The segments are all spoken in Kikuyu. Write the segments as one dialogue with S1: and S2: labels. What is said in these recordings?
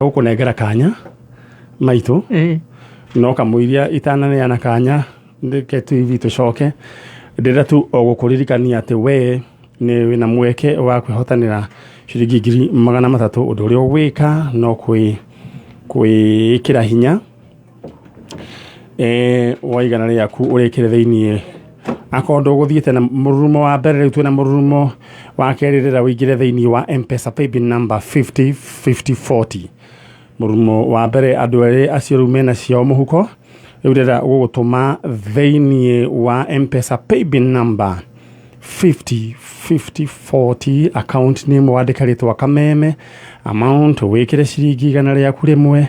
S1: Gũkũnengera kanya maitũ. No kamũiria itananeana kanya reke tu hivi tũcoke, ndĩrenda tu o gũkũririkania atĩ we nĩ wĩna mweke wa kwĩhotanĩra ciringi 300,000. Ũndũ ũrĩa ũgwĩka no kwĩĩkĩra hinya wa igana rĩaku ũrĩkĩre thĩiniĩ akorwo ndũgũthiĩte na mũrurumo wa mbere. Rĩu twĩna mũrurumo wa kerĩ, rĩrĩa ũingĩre thĩiniĩ wa M-Pesa paybill number 50 50 40. Mũrurumo wa mbere andũ erĩ acio rĩu mena ciao mũhuko. Rĩu ndĩrenda gũgũtũma thĩiniĩ wa M-Pesa paybill number 50 50 40, account name wandĩka rĩtwa Kameme, amount wĩkĩre ciringi 100,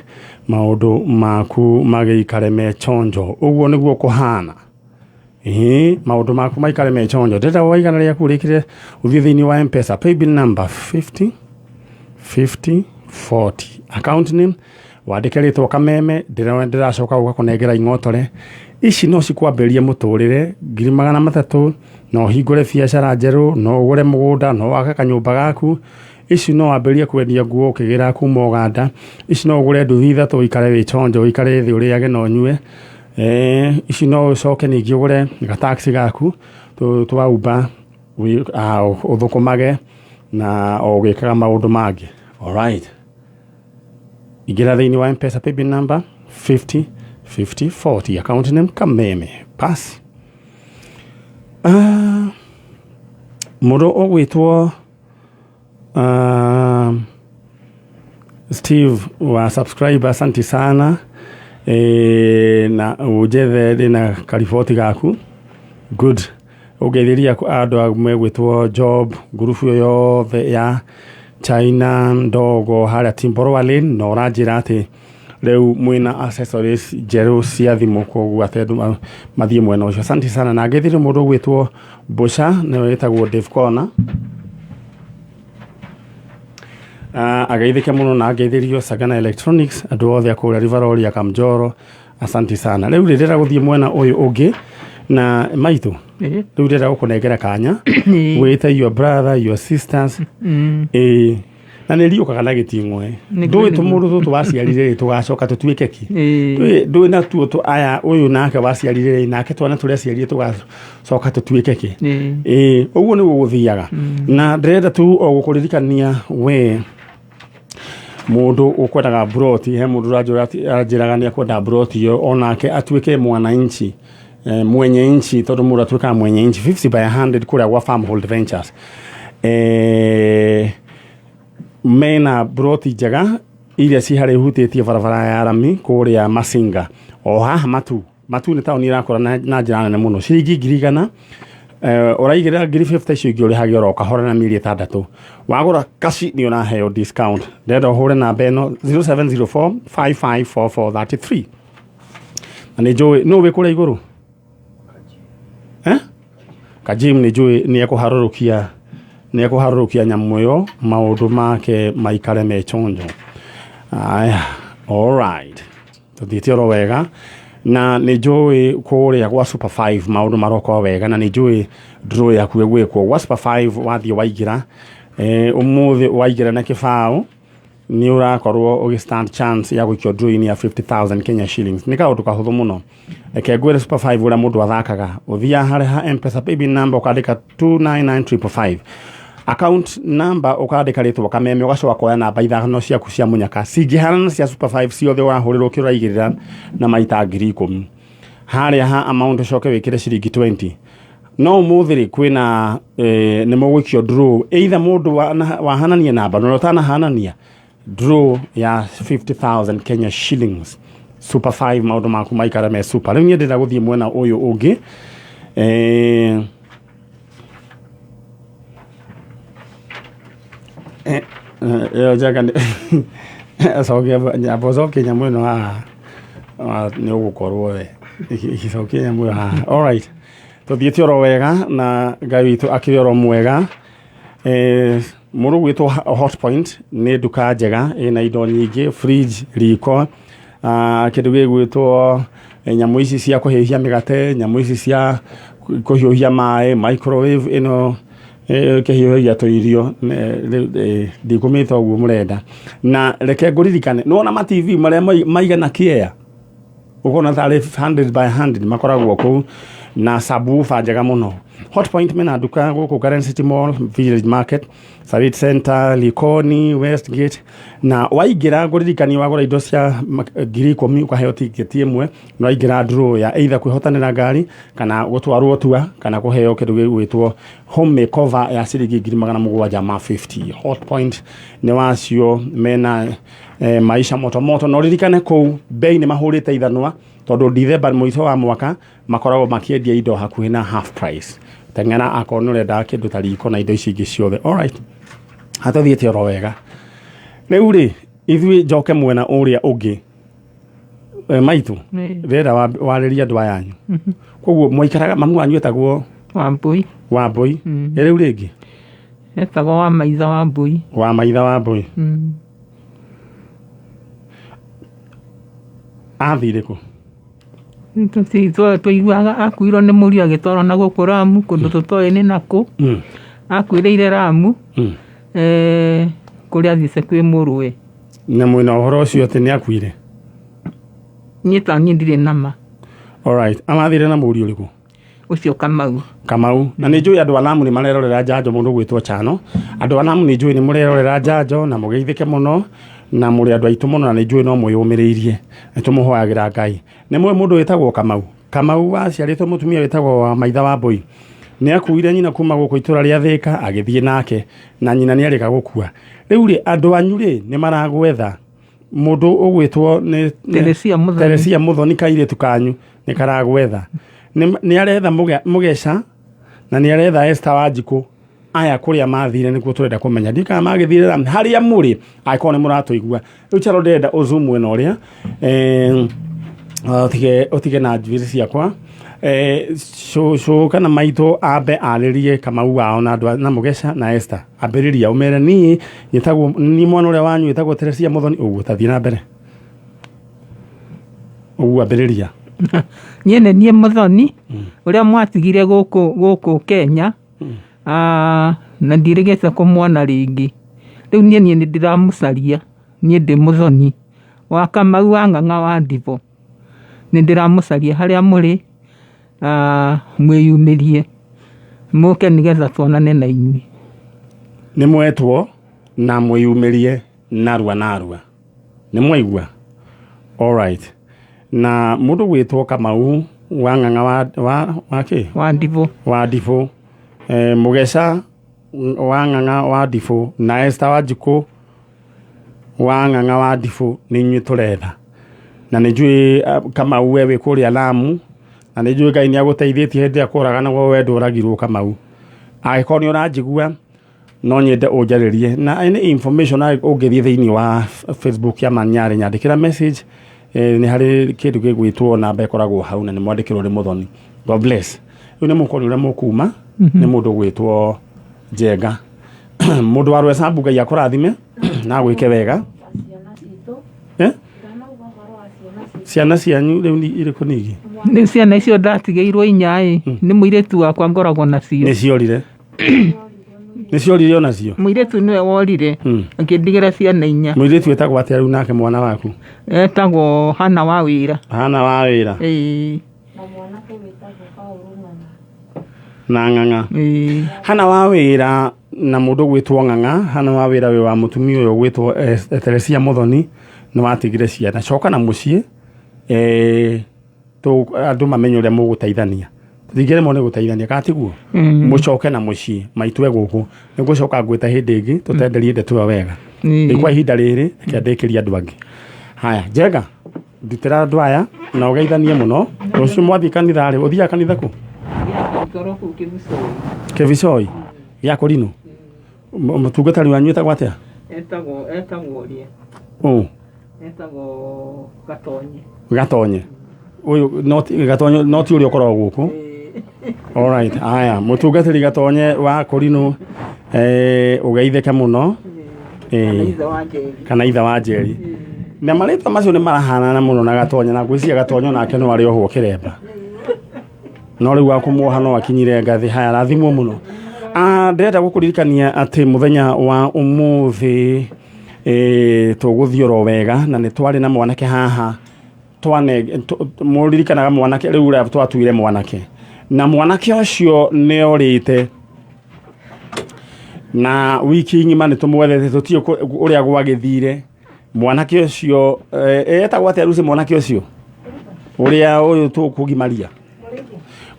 S1: maũndũ maku magĩikare me chonjo. Ũguo nĩguo kũhana. Ĩĩ, maũndũ maku maikare me chonjo. Ndĩrenda wa 100 rĩkĩre, ũthiĩ thĩinĩ wa M-Pesa paybill number 50 50 40, account name wandĩke rĩtwa Kameme. Ndĩracoka gũka kũnengera ing'otore ici, no cikwambĩrĩrie mũtũrĩre. 300,000 no ũhingũre biacara njerũ, no ũgũre mũgũnda, no wake kanyũmba gaku. Ici no wambĩrĩrie kwendia nguo ũkĩgĩra kuma Ũganda. Ici no ũgũre nduthi ithatũ, ũikare wĩ chonjo, ũikare thĩ ũrĩage na ũnyue. Ici no ũcoke ningĩ ũgũre gataxi gaku twa Uber, ũthũkũmage na o ũgĩkaga maũndũ mangĩ. Alright, ingĩra thĩinĩ wa M-Pesa paybill number 50 50 40, account name Kameme. Basi, mũndũ ũgwĩtwo Steve wa subscribe, asante sana. Na ũnjethe ndĩna kariboti gaku. Good, ũngeithĩria andũ megwĩtwo Job, ngurubu ĩyo yothe ya China ndogo harĩa Timboroa Lane, na ũranjĩra atĩ rĩu mwĩna accessories njerũ cia thimũ, koguo atĩ andũ mathiĩ mwena ũcio. Asante sana. Na ngeithĩrie mũndũ ũgwĩtwo Mbũca, nĩwe wĩtagwo Dave Corner. Ageithĩke mũno na ngeithĩrio Sagana Electronics, andũ othe a kũrĩa Riveroli ya Kamjoro, asante sana. Rĩu rĩ, ndĩrenda gũthiĩ mwena ũyũ ũngĩ na maitũ. Rĩu ndĩrenda gũkũnengera kanya wĩte your brother, your sisters. Ĩĩ, na nĩ riũkaga na gĩting'oe. Ndũĩ tũmũndũ tũtũ waciarire rĩ, tũgacoka tũtuĩke kĩ? Ndũĩ natuo aya ũyũ nake waciarire rĩ, nake twana tũrĩa aciarire tũgacoka tũtuĩke kĩ? Ĩĩ, ũguo nĩguo gũthiaga. Na ndĩrenda tu o gũkũririkania we mũndũ ũkwendaga mburoti, he mũndũ ũranjĩraga nĩ ekwenda mburoti ĩyo onake atuĩke mwananchi, mwenye nchi, tondũ mũndũ atuĩkaga mwenye nchi. 50 by 100 kũrĩa gwa Farmhold Ventures, mena mburoti njega iria ci harĩa ihutĩtie barabara ya rami kũrĩa Masinga, o haha Matu. Matu nĩ taũni ĩrakũra na njĩra nene mũno. Ciringi 100,000, ũraigĩrĩra 50,000, icio ingĩ ũrĩhage oro kahora na mĩeri 6. Wagũra kaci nĩ ũraheo discount. Ndĩrenda ũhũre namba ĩno 0704 554433. Na nĩ njũĩ nũ wĩ kũrĩa igũrũ, eh? Kajim, nĩ njũĩ nĩ ekũharũrũkia nyamũ ĩyo, maũndũ make maikare me chonjo. Aya, alright, tũthiĩte oro wega. Na nĩ njũĩ kũrĩa gwa Super 5 maũndũ maroka wega, na nĩ njũĩ draw yaku ĩgwĩkwo gwa Super 5. Wathiĩ waingĩra, ũmũthĩ waingĩra na kĩbaũ, nĩ ũrakorwo ũgĩ stand chance ya gũikio draw-inĩ ya 50,000 Kenya shillings. Nĩ kaũndũ kahũthũ mũno. Reke ngwĩre Super 5 ũrĩa mũndũ athakaga. Ũthiaga harĩa ha M-Pesa paybill number, ũkandĩka 299555, account number ũkandĩka rĩtwa Kameme, ũgacoka kuoya namba ithano ciaku cia mũnyaka cingĩhanana cia Super 5 ciothe, ũrahũrĩrwo ũkĩũraigĩrĩra na maita 10,000. Harĩa ha amount ũcoke wĩkĩre ciringi 20. No ũmũthĩ rĩ, kwĩna nĩ mũgũikio draw, either mũndũ wahanania namba na ũrĩa ũtanahanania, draw ya 50,000 Kenya shillings. Super 5, maũndũ maku maikara me super. Rĩu niĩ ndĩrenda gũthiĩ mwena ũyũ ũngĩ. Ĩyo njega nĩ cokia, nyamba ũcokie nyamũ ĩno haha. Nĩ ũgũkorwo we icokie nyamũ ĩyo haha. Alright, tũthiĩte oro wega na Ngai witũ akĩrĩ oro mwega. Mũndũ ũgwĩtwo Hot Point nĩ nduka njega ĩna indo nyingĩ, fridge, riko, kĩndũ gĩgwĩtwo nyamũ ici cia kũhĩhia mĩgate, nyamũ ici cia kũhiũhia maĩ, microwave ĩno. Kĩhiũhagia tũirio ndikũmĩta ũguo mũrenda. Na reke ngũririkane, nĩwona ma TV marĩa maigana kĩea ũkona tarĩ 100 by 100 makoragwo kũu na subwoofer njega mũno. Hotpoint mena nduka gũkũ Garden City Mall, Village Market, Sarit Center, Likoni, Westgate. Na waingĩra ngũririkania wagũra indo cia 10,000 ũkaheo tiketi ĩmwe, na waingĩra draw ya either kwĩhotanĩra ngari kana gũtwarwo tua kana kũheo kĩndũ gĩgwĩtwo home makeover ya ciringi 750,000. Hotpoint nĩ wacio mena maisha moto moto. Na ũririkane kũu bei nĩ mahũrĩte ithanwa tondũ Dithemba mũico wa mwaka makoragwo makĩendia indo hakuhĩ na half price. Teng'era akorwo nĩ ũrenda kĩndũ ta riko na indo ici ingĩ ciothe. Alright, hatũthiĩte oro wega. Rĩu rĩ, ithuĩ njoke mwena ũrĩa ũngĩ. Maitũ ndĩrenda warĩrie andũ aya anyu. Koguo mwaikaraga, mamu wanyu etagwo
S2: Wambui.
S1: Wambui. Rĩu rĩngĩ
S2: Etagwo wa Maitha Wambui.
S1: Wa Maitha Wambui. Athire kũ?
S2: Tũiguaga akuirwo nĩ mũriũ agĩtwarwo na gũkũ Ramu kũndũ tũtoĩ nĩ nakũ. Akuĩrĩire Ramu kũrĩa athiĩte kwĩ mũrũwe.
S1: Na mwĩna ũhoro ũcio atĩ nĩ akuire?
S2: Niĩ ta niĩ ndirĩ nama.
S1: Alright, amathire na mũriũ ũrĩkũ?
S2: Ũcio Kamau.
S1: Kamau. Na nĩ njũĩ andũ a Lamu nĩ marerorera njanjo mũndũ gwĩtwo Chano. Andũ a Lamu nĩ njũĩ nĩ mũrerorera njanjo na mũgeithĩke mũno na mũrĩ andũ aitũ mũno na nĩ njũĩ no mwĩyũmĩrĩirie. Nĩ tũmũhoyagĩra Ngai. Nĩ mũĩ mũndũ wĩtagwo Kamau? Kamau aciarĩtwo mũtumia wĩtagwo wa Maitha wa Mbũi. Nĩ akuire nyina kuma gũkũ itũra rĩa Thĩka agĩthiĩ nake na nyina nĩ arĩka gũkua. Rĩu rĩ, andũ anyu rĩ nĩ maragwetha mũndũ ũgwĩtwo nĩ
S2: Teresia Muthoni.
S1: Teresia Muthoni kairĩtu kanyu nĩ karagwetha. Nĩ aretha Mũgeca na nĩ aretha Esther Wanjikũ. Aya kũrĩa mathire nĩkuo tũrenda kũmenya. Ndiũĩ kana magĩthire harĩa mũrĩ angĩkorwo nĩ mũratũigua. Rĩu Charo ndĩrenda ũzoom mwena ũrĩa. Ũtige na njuĩrĩ ciakwa. Cũcũ kana maitũ ambe arĩrie Kamau wao na andũ na Mũgeca na Esther. Ambĩrĩria ũmere niĩ nyĩtagwo niĩ mwana ũrĩa wanyu wĩtagwo Teresia Muthoni ũguo tathiĩ na mbere. Ũguo ambĩrĩria.
S2: Niĩ nĩ niĩ Muthoni ũrĩa mwatigire gũkũ Kenya. Na ndirĩgĩte kũmuona rĩngĩ. Rĩu niĩ nĩ ndĩramũcaria, niĩ ndĩ Muthoni wa Kamau wa Ng'ang'a wa Ndibo. Nĩ ndĩramũcaria harĩa mũrĩ, mwĩyumĩrie mũke nĩgetha tuonane na inyuĩ.
S1: Nĩ mwetwo na mwĩyumĩrie narua narua. Nĩ mwaigua? Alright. Na mũndũ gwĩtwo Kamau wa Ng'ang'a wa kĩ?
S2: Wa Ndibũ.
S1: Wa Ndibũ. Mũgeca wa Ng'ang'a wa Ndibũ na Esther Wanjikũ wa Ng'ang'a wa Ndibũ nĩ inyuĩ tũretha. Na nĩ njũĩ Kamau we wĩ kũrĩa Lamu na nĩ njũĩ Ngai nĩ agũteithĩtie hĩndĩ ĩrĩa kũraganagwo we ndũragirwo Kamau. Angĩkorwo nĩ ũranjigua no nyende ũnjarĩrie na any information ũngĩthiĩ thĩinĩ wa Facebook ya Manyarĩ nyandĩkĩra message. Nĩ harĩ kĩndũ gĩgwĩtwo namba ĩkoragwo hau na nĩ mwandĩkĩrwo nĩ Muthoni. God bless. Rĩu nĩ mũkoni ũrĩa mũkuma nĩ mũndũ ũgwĩtwo Njenga. Mũndũ wa Rwesambu Ngai akũrathime na agwĩke wega. Ciana cianyu rĩu nĩ irĩkũ ningĩ?
S2: Nĩ ciana icio ndatigĩirwo inya ĩ, nĩ mũirĩtu wakwa ngoragwo nacio.
S1: Nĩ ciorire. Nĩ ciorire onacio?
S2: Mũirĩtu nĩwe worire, akĩndigĩra ciana inya.
S1: Mũirĩtu etagwo atĩa rĩu nake mwana waku?
S2: Etagwo Hana wa Wĩra.
S1: Hana wa Wĩra.
S2: Ĩĩ.
S3: Na mwanake wĩtagwo Paũlũ Ng'ang'a.
S1: Na Ng'ang'a.
S2: Ĩĩ.
S1: Hana wa Wĩra na mũndũ gwĩtwo Ng'ang'a, Hana wa Wĩra wĩ wa mũtumia ũyũ gwĩtwo Teresia Muthoni nĩ watigire ciana. Coka na mũciĩ, andũ mamenye ũrĩa mũgũteithania. Tũtingĩremwo nĩ gũteithania, kana tiguo? Mũcoke na mũciĩ, maitũ e gũkũ. Nĩ ngũcoka ngwĩte hĩndĩ ĩngĩ, tũtenderie ndeto ĩyo wega. Rĩu kwa ihinda rĩrĩ, reke ndĩkĩrie andũ angĩ. Haya, Njenga, ndutĩra andũ aya na ũgeithanie mũno. Rũciũ mwathiĩ kanitha rĩ, ũthiaga kanitha kũ? Kĩbicoi? Gĩa Kũrinũ? Mũtungatĩri wanyu etagwo atĩa?
S2: Etagwo ũrĩa?
S1: Ũ?
S2: Etagwo Gatonye.
S1: Gatonye. Ũyũ no ti Gatonye, no ti ũrĩa ũkoragwo gũkũ. Alright, haya, mũtungatĩri Gatonye wa Kũrinũ, ũgeithĩke mũno.
S2: Kana ithe wa Njeri.
S1: Kana ithe wa Njeri. Na marĩtwa macio nĩ marahanana mũno na Gatonye, na ngwĩciria Gatonye onake no arĩ ohwo kĩremba. No rĩu wa kũmuoha no akinyire ngathĩ. Haya, rathimwo mũno. Ndĩrenda gũkũririkania atĩ mũthenya wa ũmũthĩ tũgũthiĩ oro wega na nĩ twarĩ na mwanake haha twane mũririkanaga mwanake rĩu ũrĩa twatuire mwanake na mwanake ũcio nĩ orĩte na wiki ng'ima nĩ tũmwethete tũtiũ ũrĩa gwagĩthire mwanake ũcio etagwo atĩa Lucy mwanake ũcio ũrĩa ũyũ tũkũgimaria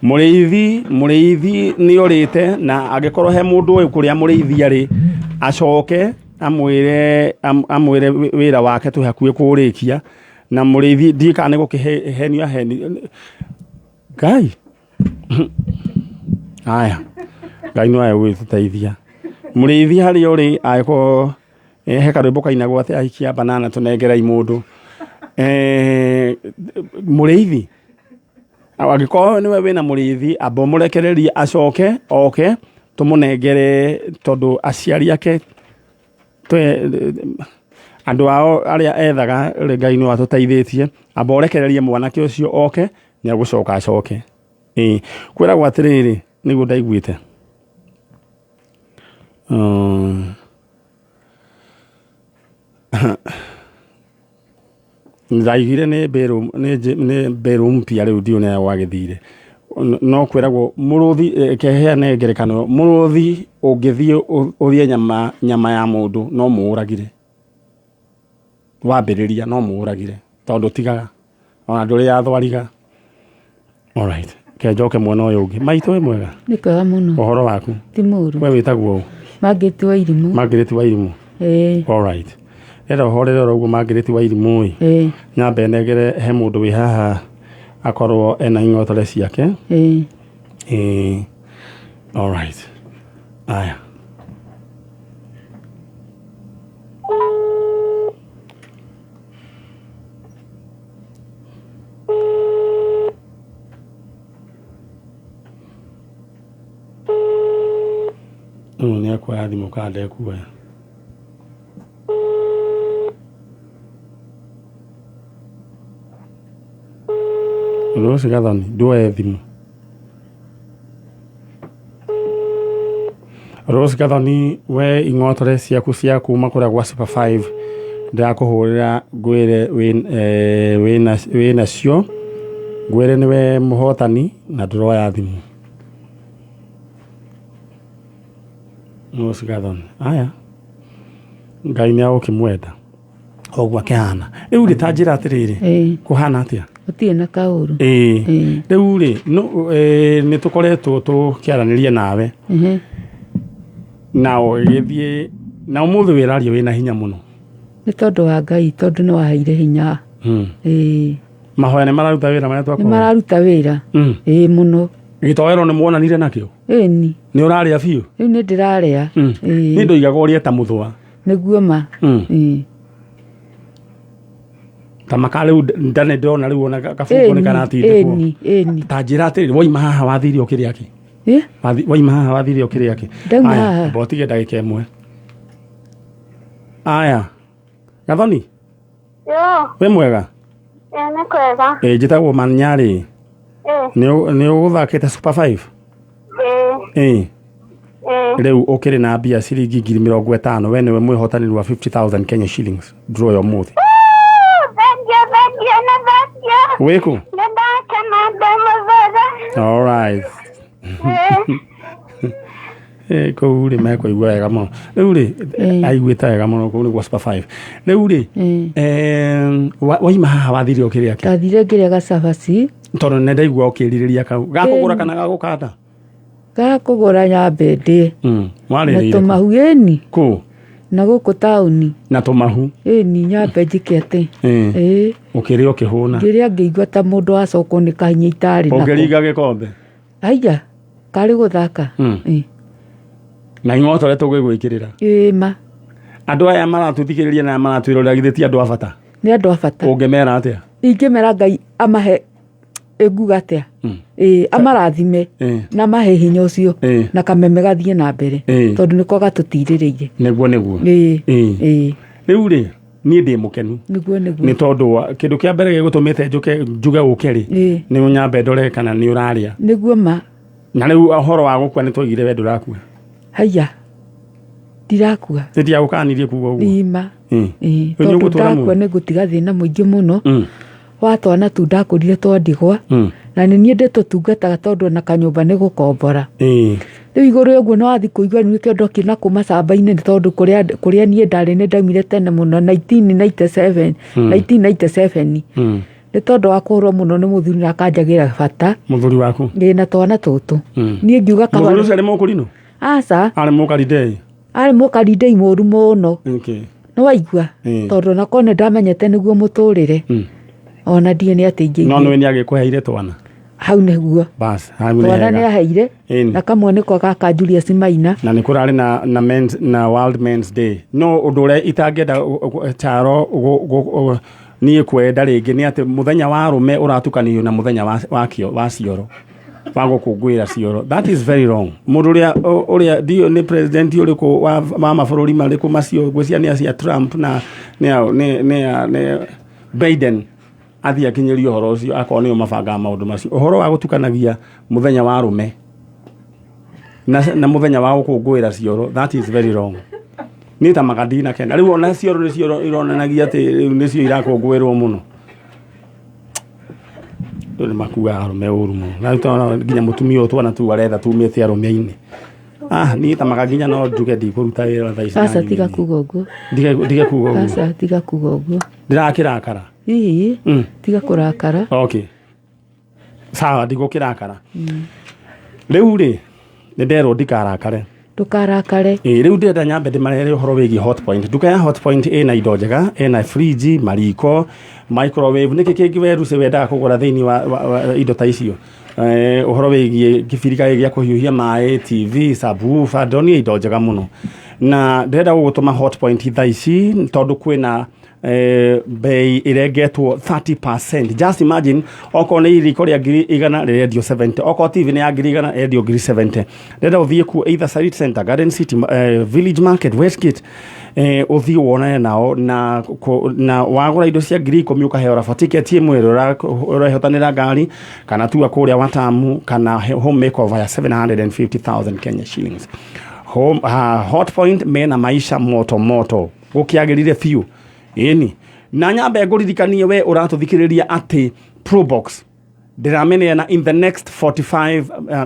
S1: mũrĩithi mũrĩithi nĩ orĩte na angĩkorwo he mũndũ ũyũ kũrĩa mũrĩithi arĩ acoke amwĩre amwĩre wĩra wake twĩ hakuhĩ kũũrĩkia na mũrĩithi ndiĩ kana nĩ gũkĩhenio aheni ngai aya ngai no agũgĩtũteithia mũrĩithi harĩa ũrĩ angĩkorwo he karwĩmbo kainagwo atĩ ahikia banana tũnengerei mũndũ mũrĩithi angĩkorwo nĩwe wĩna mũrĩithi amba ũmũrekererie acoke oke tũmũnengere tondũ aciari ake andũ ao arĩa ethaga rĩ Ngai nĩ atũteithĩtie amba ũrekererie mwanake ũcio oke nĩ agũcoka acoke ĩĩ kwĩragwo atĩrĩrĩ nĩguo ndaiguĩte ndaiguire nĩ mbĩrũ nĩ mbĩrũ mpya rĩu ndiũ nĩ gwagĩthire no kwĩragwo mũrũthi keheane ngerekano mũrũthi ũngĩthiĩ ũrĩe nyama nyama ya mũndũ no mũũragire wambĩrĩria no mũũragire tondũ tigaga ona ndũrĩ ya thwariga alright ke njoke mwena ũyũ ũngĩ maitũ wĩ mwega
S4: Nĩ kwega mũno
S1: ũhoro waku
S4: ti mũru
S1: we wĩtagwo ũ
S4: Margaret wa irimũ
S1: Margaret wa irimũ
S4: ĩĩ
S1: alright renda ũhorere oro ũguo Margaret wa irimũ ĩ
S4: ĩĩ
S1: nyambe nengere he mũndũ wĩ haha akorwo ena ing'otore ciake
S4: ĩĩ
S1: ĩĩ alright aya ũyũ nĩ akuoya thimũ kana ndekuoya Rose Gathoni nduoye thimũ Rose Gathoni we ing'otore ciaku cia kuma kũrĩa gwa Super 5 ndĩrakũhũrĩra ngwĩre wĩna cio ngwĩre nĩwe mũhotani na ndũroya thimũ Rose Gathoni aya Ngai nĩ agũkĩmwenda oguo akĩhana rĩu rĩ ta njĩra atĩrĩrĩ
S4: ĩĩ
S1: kũhana atĩa
S4: gũtirĩ na kaũru
S1: ĩĩ
S4: ĩĩ
S1: rĩu rĩ nĩ tũkoretwo tũkĩaranĩria nawe
S4: ehe
S1: na ũgĩthiĩ na ũmũthĩ wĩraria wĩna hinya mũno
S4: nĩ tondũ wa Ngai tondũ nĩ waheire hinya ĩĩ
S1: mahoya nĩ mararuta wĩra marĩa
S4: nĩ
S1: twakoya
S4: mararuta wĩra ĩĩ mũno
S1: gĩtoero nĩ muonanire nakĩo
S4: ĩni
S1: nĩ ũrarĩa biũ
S4: rĩu nĩ ndĩrarĩa
S1: nĩ
S4: ĩĩ
S1: ndoigaga ũrĩe ta mũthũa
S4: nĩguo ma ĩĩ
S1: ta maka rĩu nda nĩ ndĩrona rĩu ona gabungo nĩ
S4: ĩni
S1: karatindĩkwo
S4: ĩni ĩni
S1: ta njĩra atĩrĩrĩ waima haha wathire ũkĩrĩa kĩ
S4: ĩ
S1: Waima haha wathire ũkĩrĩa kĩ
S4: Ndauma
S1: Aya,
S4: haha.
S1: amba ũtige ndagĩka ĩmwe aya Gathoni
S3: Yo,
S1: wĩ mwega
S3: ĩ nĩ kwega.
S1: ĩ njĩtagwo Manyarĩ
S3: Ĩ,
S1: nĩ ũgũthakĩte Super 5
S3: ĩ,
S1: ĩ
S3: ĩ.
S1: rĩu ũkĩrĩ na mbia ciringi 50,000 we nĩwe mwĩhotanĩri wa 50,000 Kenya shillings draw ya ũmũthĩ
S3: Thank you, thank you, nĩ thank you.
S1: wĩkũ
S3: Nĩ ndakena ndĩ mũthera.
S1: alright
S3: Ĩ,
S1: Ĩ, kũu rĩ mekũigua wega mũno rĩu rĩ
S4: Ĩ.
S1: aiguĩte wega mũno kũu nĩguo Super 5 rĩu rĩ
S4: ĩĩ
S1: waima haha wathire ũkĩrĩa kĩ
S4: ndathire ngĩrĩa gacabaci
S1: tondũ nĩ ndaigua ũkĩrirĩria kau gakũgũra
S4: Ĩni.
S1: kana gagũkanda
S4: gakũgũra nyambe ndĩe na
S1: mwarĩrĩire kũ?
S4: tũmahu ĩni
S1: kũ
S4: na gũkũ taũni
S1: na tũmahu
S4: ĩni nyambe njĩke atĩ
S1: Ĩ.
S4: ĩĩ
S1: ũkĩrĩa ũkĩhũna
S4: ngĩrĩa ngĩigua ta mũndũ acokwo nĩ kahinya itarĩ nako
S1: ũngĩringa gĩkombe
S4: aiya karĩ gũthaka Ĩ.
S1: na ing'otore tũgĩgwĩkĩrĩra
S4: ĩĩ ma
S1: andũ aya maratũthikĩrĩria na aya maratwĩrorera githĩ ti andũ a bata
S4: nĩ andũ a bata
S1: ũngĩmera atĩa
S4: ingĩmera ngai amahe ĩnguga atĩa ĩĩ amarathime
S1: Ĩ.
S4: na amahe hinya ũcio
S1: Ĩ.
S4: na kameme gathiĩ na mbere
S1: Ĩ.
S4: tondũ nĩko gatũtirĩrĩire
S1: nĩguo nĩguo
S4: ĩĩ
S1: Ĩ.
S4: ĩĩ
S1: rĩu rĩ niĩ ndĩ mũkenu
S4: nĩguo nĩguo
S1: nĩ tondũ wa kĩndũ kĩa mbere gĩgũtũmĩte njũke njuge ũke rĩ
S4: Ĩ.
S1: nĩ nyambe ndore kana nĩ ũrarĩa
S4: nĩguo ma
S1: na rĩu ũhoro wa gũkua nĩ twaigire we ndũrakua
S4: Haiya, ndirakua.
S1: Nĩndiagũkanirie kuga ũguo.
S4: Nima. Ĩĩ,
S1: Rĩu nĩ
S4: tondũ
S1: ũgũtũra
S4: ndakua
S1: muoyo?
S4: nĩ ngũtiga thĩna mũingĩ mũno wa twana tu ndakũrire twa ndigwa, na nĩ niĩ ndĩtũtungataga tondũ ona kanyũmba nĩ gũkombora. Rĩu igũrũ ũguo no wathi kũigua rĩu nĩkĩo ndokire na kũ macamba-inĩ, nĩ tondũ kũrĩa niĩ ndarĩ nĩ ndaumire tene mũno 1997, 1997, nĩ tondũ wa kũhũrwo mũno nĩ mũthuri na akanjagĩra bata.
S1: Mũthuri waku?
S4: Ĩ, na twana tũtũ. Niĩ ngiuga kaba.
S1: Mũthuri ũcio arĩ mũkũrinũ?
S4: Aca.
S1: Arĩ mũkarindei?
S4: Arĩ mũkarindei mũru mũno. Nĩ waigua? Tondũ onakorwo nĩ ndamenyete nĩguo mũtũrĩre, ona ndiĩ nĩ atĩ
S1: No
S4: ingĩ.
S1: nĩwe nĩ agĩkũheire twana?
S4: Hau nĩguo.
S1: Bas, hau nĩ
S4: Twana nĩ
S1: hega.
S4: aheire. Na kamwe nĩko gaka Julius Maina.
S1: Na nĩ kũrarĩ na men's, na World Men's Day, no ũndũ ũrĩa itangĩenda Charo niĩ kwenda rĩngĩ nĩ atĩ mũthenya wa arũme ũratukanio na mũthenya wa cioro, wa gũkũngũĩra cioro. That is very wrong. Mũndũ ũrĩa ũrĩa ndiũ nĩ president ũrĩkũ wa mabũrũri marĩkũ macio, ngwĩciria nĩ acia Trump na nĩ Biden, athiĩ akinyĩrio ũhoro ũcio, akorwo nĩo mabangaga maũndũ macio, ũhoro wa gũtukanagia mũthenya wa arũme na mũthenya wa gũkũngũĩra cioro. That is very wrong. Niĩ ta magandina kenda rĩu ona cioro nĩcio ironanagia atĩ rĩu nĩcio irakũngũĩrwo mũno. Rĩu nĩ makuaga arũme ũru mũno. Na rĩu twana nginya mũtumia ũyũ twana tu aretha tumĩte arũme-inĩ. Ah, niĩ ta maga nginya no njuge ndikũruta wĩra thaa ici.
S4: Aca,
S1: na
S4: tiga
S1: niĩ.
S4: kuga ũguo.
S1: Ndige kuga ũguo?
S4: Aca, tiga kuga ũguo.
S1: Ndĩrakĩrakara.
S4: Hihi, tiga kũrakara.
S1: Okay, sawa, ndigũkĩrakara rĩu rĩ, nĩ nderwo ndikarakare.
S4: Ndũkarakare.
S1: Ĩ, rĩu ndĩrenda nyambe ndĩmarere ũhoro wĩgiĩ Hotpoint. Nduka ya Hotpoint ĩna indo njega, ĩna fridge, mariko, microwave. Nĩkĩ kĩngĩ we Lucy wendaga kũgũra thĩinĩ wa indo ta icio? Ũhoro wĩgiĩ kĩbirika gĩa kũhiũhia maĩ, TV, subwoofer, ndonire indo njega mũno. Na ndĩrenda gũgũtũma Hotpoint thaa ici tondũ kwĩna bei irengetwo 30%. Just imagine, okorwo nĩ iriko rĩa 100,000 rĩrendio 70, okorwo TV nĩ ya 100,000 rendio 70,000. Ndĩrenda ũthiĩ kuo either Sarit Center, Garden City, Village Market, Westgate, ũthiĩ wonane nao na wagũra indo cia 10,000 ũkaheo rafa tiketi ĩmwe ĩrĩa ũrehotanĩra ngari kana tua kũrĩa Watamu kana home makeover ya 750,000 Kenya shillings. Hotpoint mena maisha moto moto, gũkĩagĩrire biũ. Ĩni, na nyambe ngũririkanie we ũratũthikĩrĩria atĩ Probox ndĩrameneana in the next 45,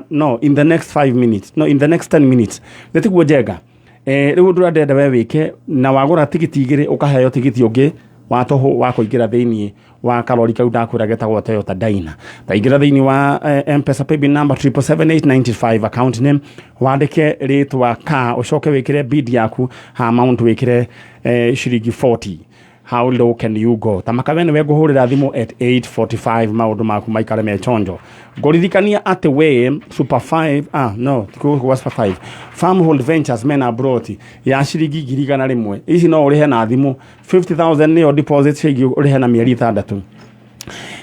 S1: no, in the next 5 minutes, no, in the next 10 minutes, nĩ tiguo njenga? Rĩu ũndũ ũrĩa ndĩrenda we wĩke, na wagũra tigiti igĩrĩ ũkaheo tigiti ũngĩ wa tũhũ wa kũingĩra thĩiniĩ wa karori kau ndakwĩra getagwo Toyota Dyna. Taingĩra thĩiniĩ wa M-Pesa paybill number 777895, account name wandĩke rĩtwa ka, ũcoke wĩkĩre bid yaku ha amount wĩkĩre ciringi 40. How low can you go? Tamaka we nĩwe ngũhũrĩra thimũ at 8:45, maũndũ maku maikare me chonjo. Ngũririkania atĩ we Super 5, ah no, gwa Super 5 Farmhold Ventures mena broti ya ciringi 100,000. Ici no ũrĩhe na thimũ, 50,000 nĩyo deposit, ciringi ũrĩhe na mĩeri 6.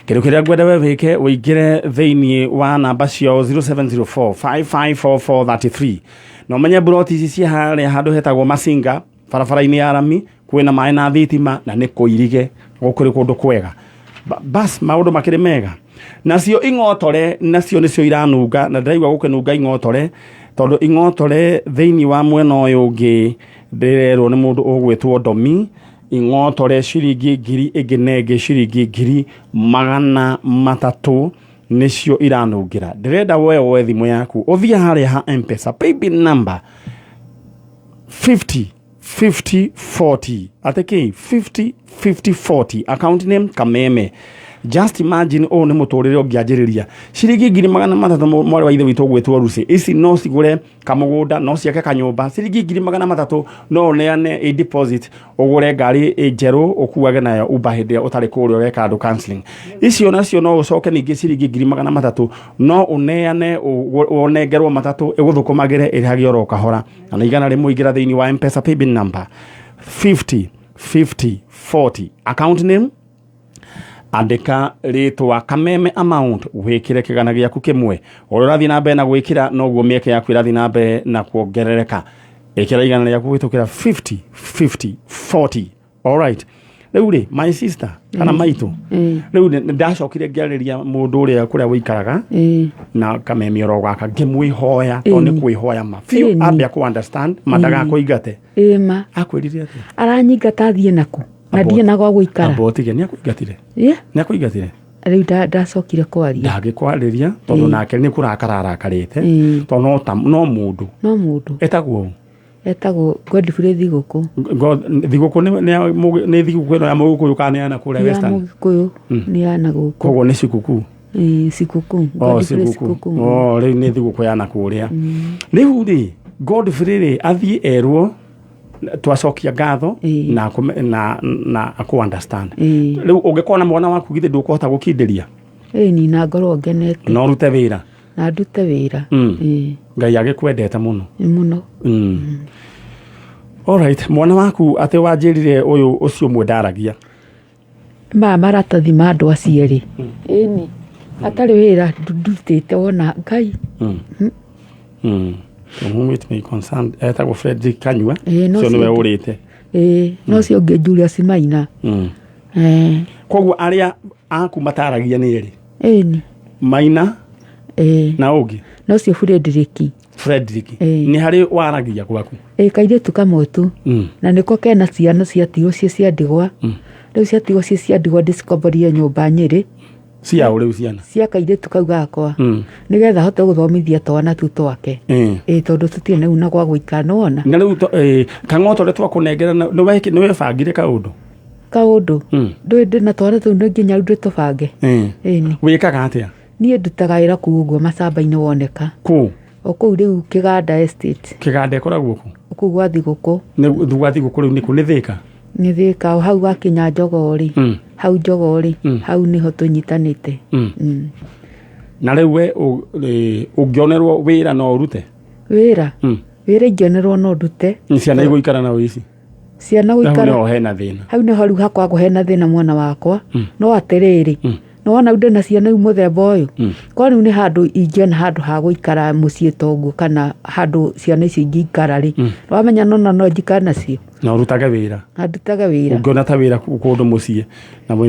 S1: Kĩndũ kĩrĩa ngwenda we wĩke, ũingĩre thĩinĩ wa namba ciao 0704 554433 na ũmenye broti ici ciĩ harĩa handũ hetagwo Masinga, barabara-inĩ ya rami, kwĩna maĩ na thitima na nĩ kũirige gũkũrĩ kũndũ kwega. Bas, maũndũ makĩrĩ mega. Nacio ing'otore nacio nĩcio iranunga, na ndĩraigua gũkĩnunga ing'otore, tondũ ing'otore thĩinĩ wa mwena ũyũ ũngĩ ndĩrerwo nĩ mũndũ ũgwĩtwo Ndomi, ing'otore ciringi ngiri ĩngĩ na ĩngĩ, ciringi 300,000 nĩcio iranungĩra. Ndĩrenda we woe thimũ yaku ũthiĩ harĩa ha M-Pesa paybill number 50 50 40, atĩ kĩ? 50 50 40, account name Kameme. Just imagine, ũũ nĩ mũtũrĩre ũngĩanjĩrĩria ciringi 300,000. Mwarĩ wa ithe witũ ũgwĩtwo Lucy, ici no cigũre kamũgũnda, no ciake kanyũmba. Ciringi 300,000 no ũneane ĩ deposit ũgũre ngari ĩ njerũ ũkuage nayo Uber hĩndĩ ĩrĩa ũtarĩ kũrĩa ũreka andũ counseling. Icio nacio no ũcoke ningĩ ciringi 300,000 no ũneane ũnengerwo matatũ ĩgũthũkũmagĩre ĩrĩhage oro kahora, na nĩ 100. Ingĩra thĩinĩ wa M-Pesa paybill number 50 50 40, account name andĩka rĩtwa Kameme, amount wĩkĩre 100. Ũrĩa ũrathiĩ na mbere na gwĩkĩra noguo mĩeke yaku ĩrathiĩ na mbere na kuongerereka. Ĩkĩra 100 kũhĩtũkĩra 50 50 40. Alright. Rĩu rĩ, my sister kana maitũ, rĩu nĩ ndacokire ngĩarĩria mũndũ ũrĩa kũrĩa wĩikaraga na kameme oro gaka, ngĩmwĩhoya tondũ nĩ kwĩhoya ma biũ, ambe akũ understand ma ndagakũingate.
S4: Ĩĩ ma.
S1: Akwĩrire atĩa?
S4: Aranyingata thiĩ naku na
S1: Abo-
S4: ndirĩ na gwa gũikara.
S1: Amba ũtige, nĩ akũingatire?
S4: Ĩ,
S1: Nĩ akũingatire?
S4: Rĩu ndacokire kwaria.
S1: Ndangĩkwarĩria tondũ nake nĩ kũrakara arakarĩte, tondũ no mũndũ.
S4: No mũndũ.
S1: Etagwo ũ?
S4: Etagwo Godfrey Thigũkũ.
S1: Thigũkũ nĩ thigũkũ ĩno ya Mũgĩkũyũ kana nĩ ya nakũrĩa
S4: Ya
S1: Western?
S4: Mũgĩkũyũ, nĩ ya na gũkũ.
S1: Koguo nĩ cikũkũ?
S4: Ĩ, sikũkũ.
S1: Oh,
S4: Godfrey
S1: sikũkũ.
S4: Sikũkũ.
S1: Oh, rĩu nĩ thigũkũ ya nakũrĩa. Rĩu rĩ, Godfrey rĩ, athiĩ erwo twacokia ngatho na akũ understand. Rĩu ũngĩkorwo na mwana waku, githĩ ndũkũhota gũkindĩria?
S4: Ĩ, ni na ngorwo ngenete.
S1: Na ũrute wĩra.
S4: Na ndute wĩra. Ĩ.
S1: Ngai agĩkwendete mũno.
S4: Nĩ mũno.
S1: Alright, mwana waku atĩ wanjĩrire ũyũ ũcio ũmwe ndaragia.
S4: Maya maratathi ma andũ acio erĩ, ĩni atarĩ wĩra ndutĩte wona Ngai.
S1: To whom it may concern, etagwo Frederick Kanyua.
S4: Ĩĩ, no
S1: Ũcio nĩwe
S4: cio-
S1: ũrĩte.
S4: Ĩĩ, no ũcio ũngĩ Julius Maina.
S1: Koguo arĩa aku mataragia nĩ erĩ?
S4: Ĩni.
S1: Maina
S4: Ĩĩ.
S1: na ũngĩ?
S4: Na ũcio Frederick.
S1: Frederick.
S4: Ĩĩ.
S1: Nĩ harĩ waragia gwaku?
S4: Ĩĩ, kairĩtu kamwe tu. Na nĩko kena ciana ciatigwo ciĩ cia ndigwa. Rĩu ciatigwo ciĩ cia ndigwa, ndĩcikomborire nyũmba Nyĩrĩ.
S1: Cia ũ rĩu ciana?
S4: Cia kairĩtu kau gakwa, nĩgetha hote gũthomithia twana tu twake. Ĩĩ, tondũ tũtirĩ rĩu na gwa gũikara, nĩwona.
S1: Na rĩu kang'oto ũrĩa twakũnengera nĩ webangire kaũndũ?
S4: Kaũndũ? Ndũĩ ndĩna twana tũu, nĩ nginya rĩu ndĩtũbange. Ĩni.
S1: Wĩkaga atĩa?
S4: Niĩ ndutaga wĩra kũu ũguo macamba-inĩ woneka.
S1: Kũ?
S4: O kũu rĩu Kĩganda Estate.
S1: Kĩganda ĩkoragwo kũ?
S4: Kũu gwa Thigũkũ.
S1: Nĩ gwa Thigũkũ rĩu nĩkũ, nĩ Thĩka?
S4: Nĩ Thĩka, o hau wakinya Njogoo-rĩ, hau Njogoo-rĩ, hau nĩho tũnyitanĩte.
S1: Na rĩu we ũngĩonerwo wĩra no ũrute?
S4: Wĩra? Wĩra ingĩonerwo no ndute.
S1: Ciana igũikara na ici?
S4: Ciana
S1: Hau
S4: gũikara.
S1: nĩho hena thĩna.
S4: Hau nĩho rĩu hakoragwo hena thĩna, mwana wakwa. No atĩrĩrĩ, nĩwona rĩu ndĩna ciana rĩu mũthemba ũyũ, korwo rĩu nĩ handũ ingĩona handũ ha gũikara mũciĩ ta ũguo, kana handũ ciana icio ingĩikara rĩ, wamenya nona no njikare nacio.
S1: Na ũrutage wĩra.
S4: Na ndutage wĩra.
S1: Ũngĩona ta wĩra kũndũ mũciĩ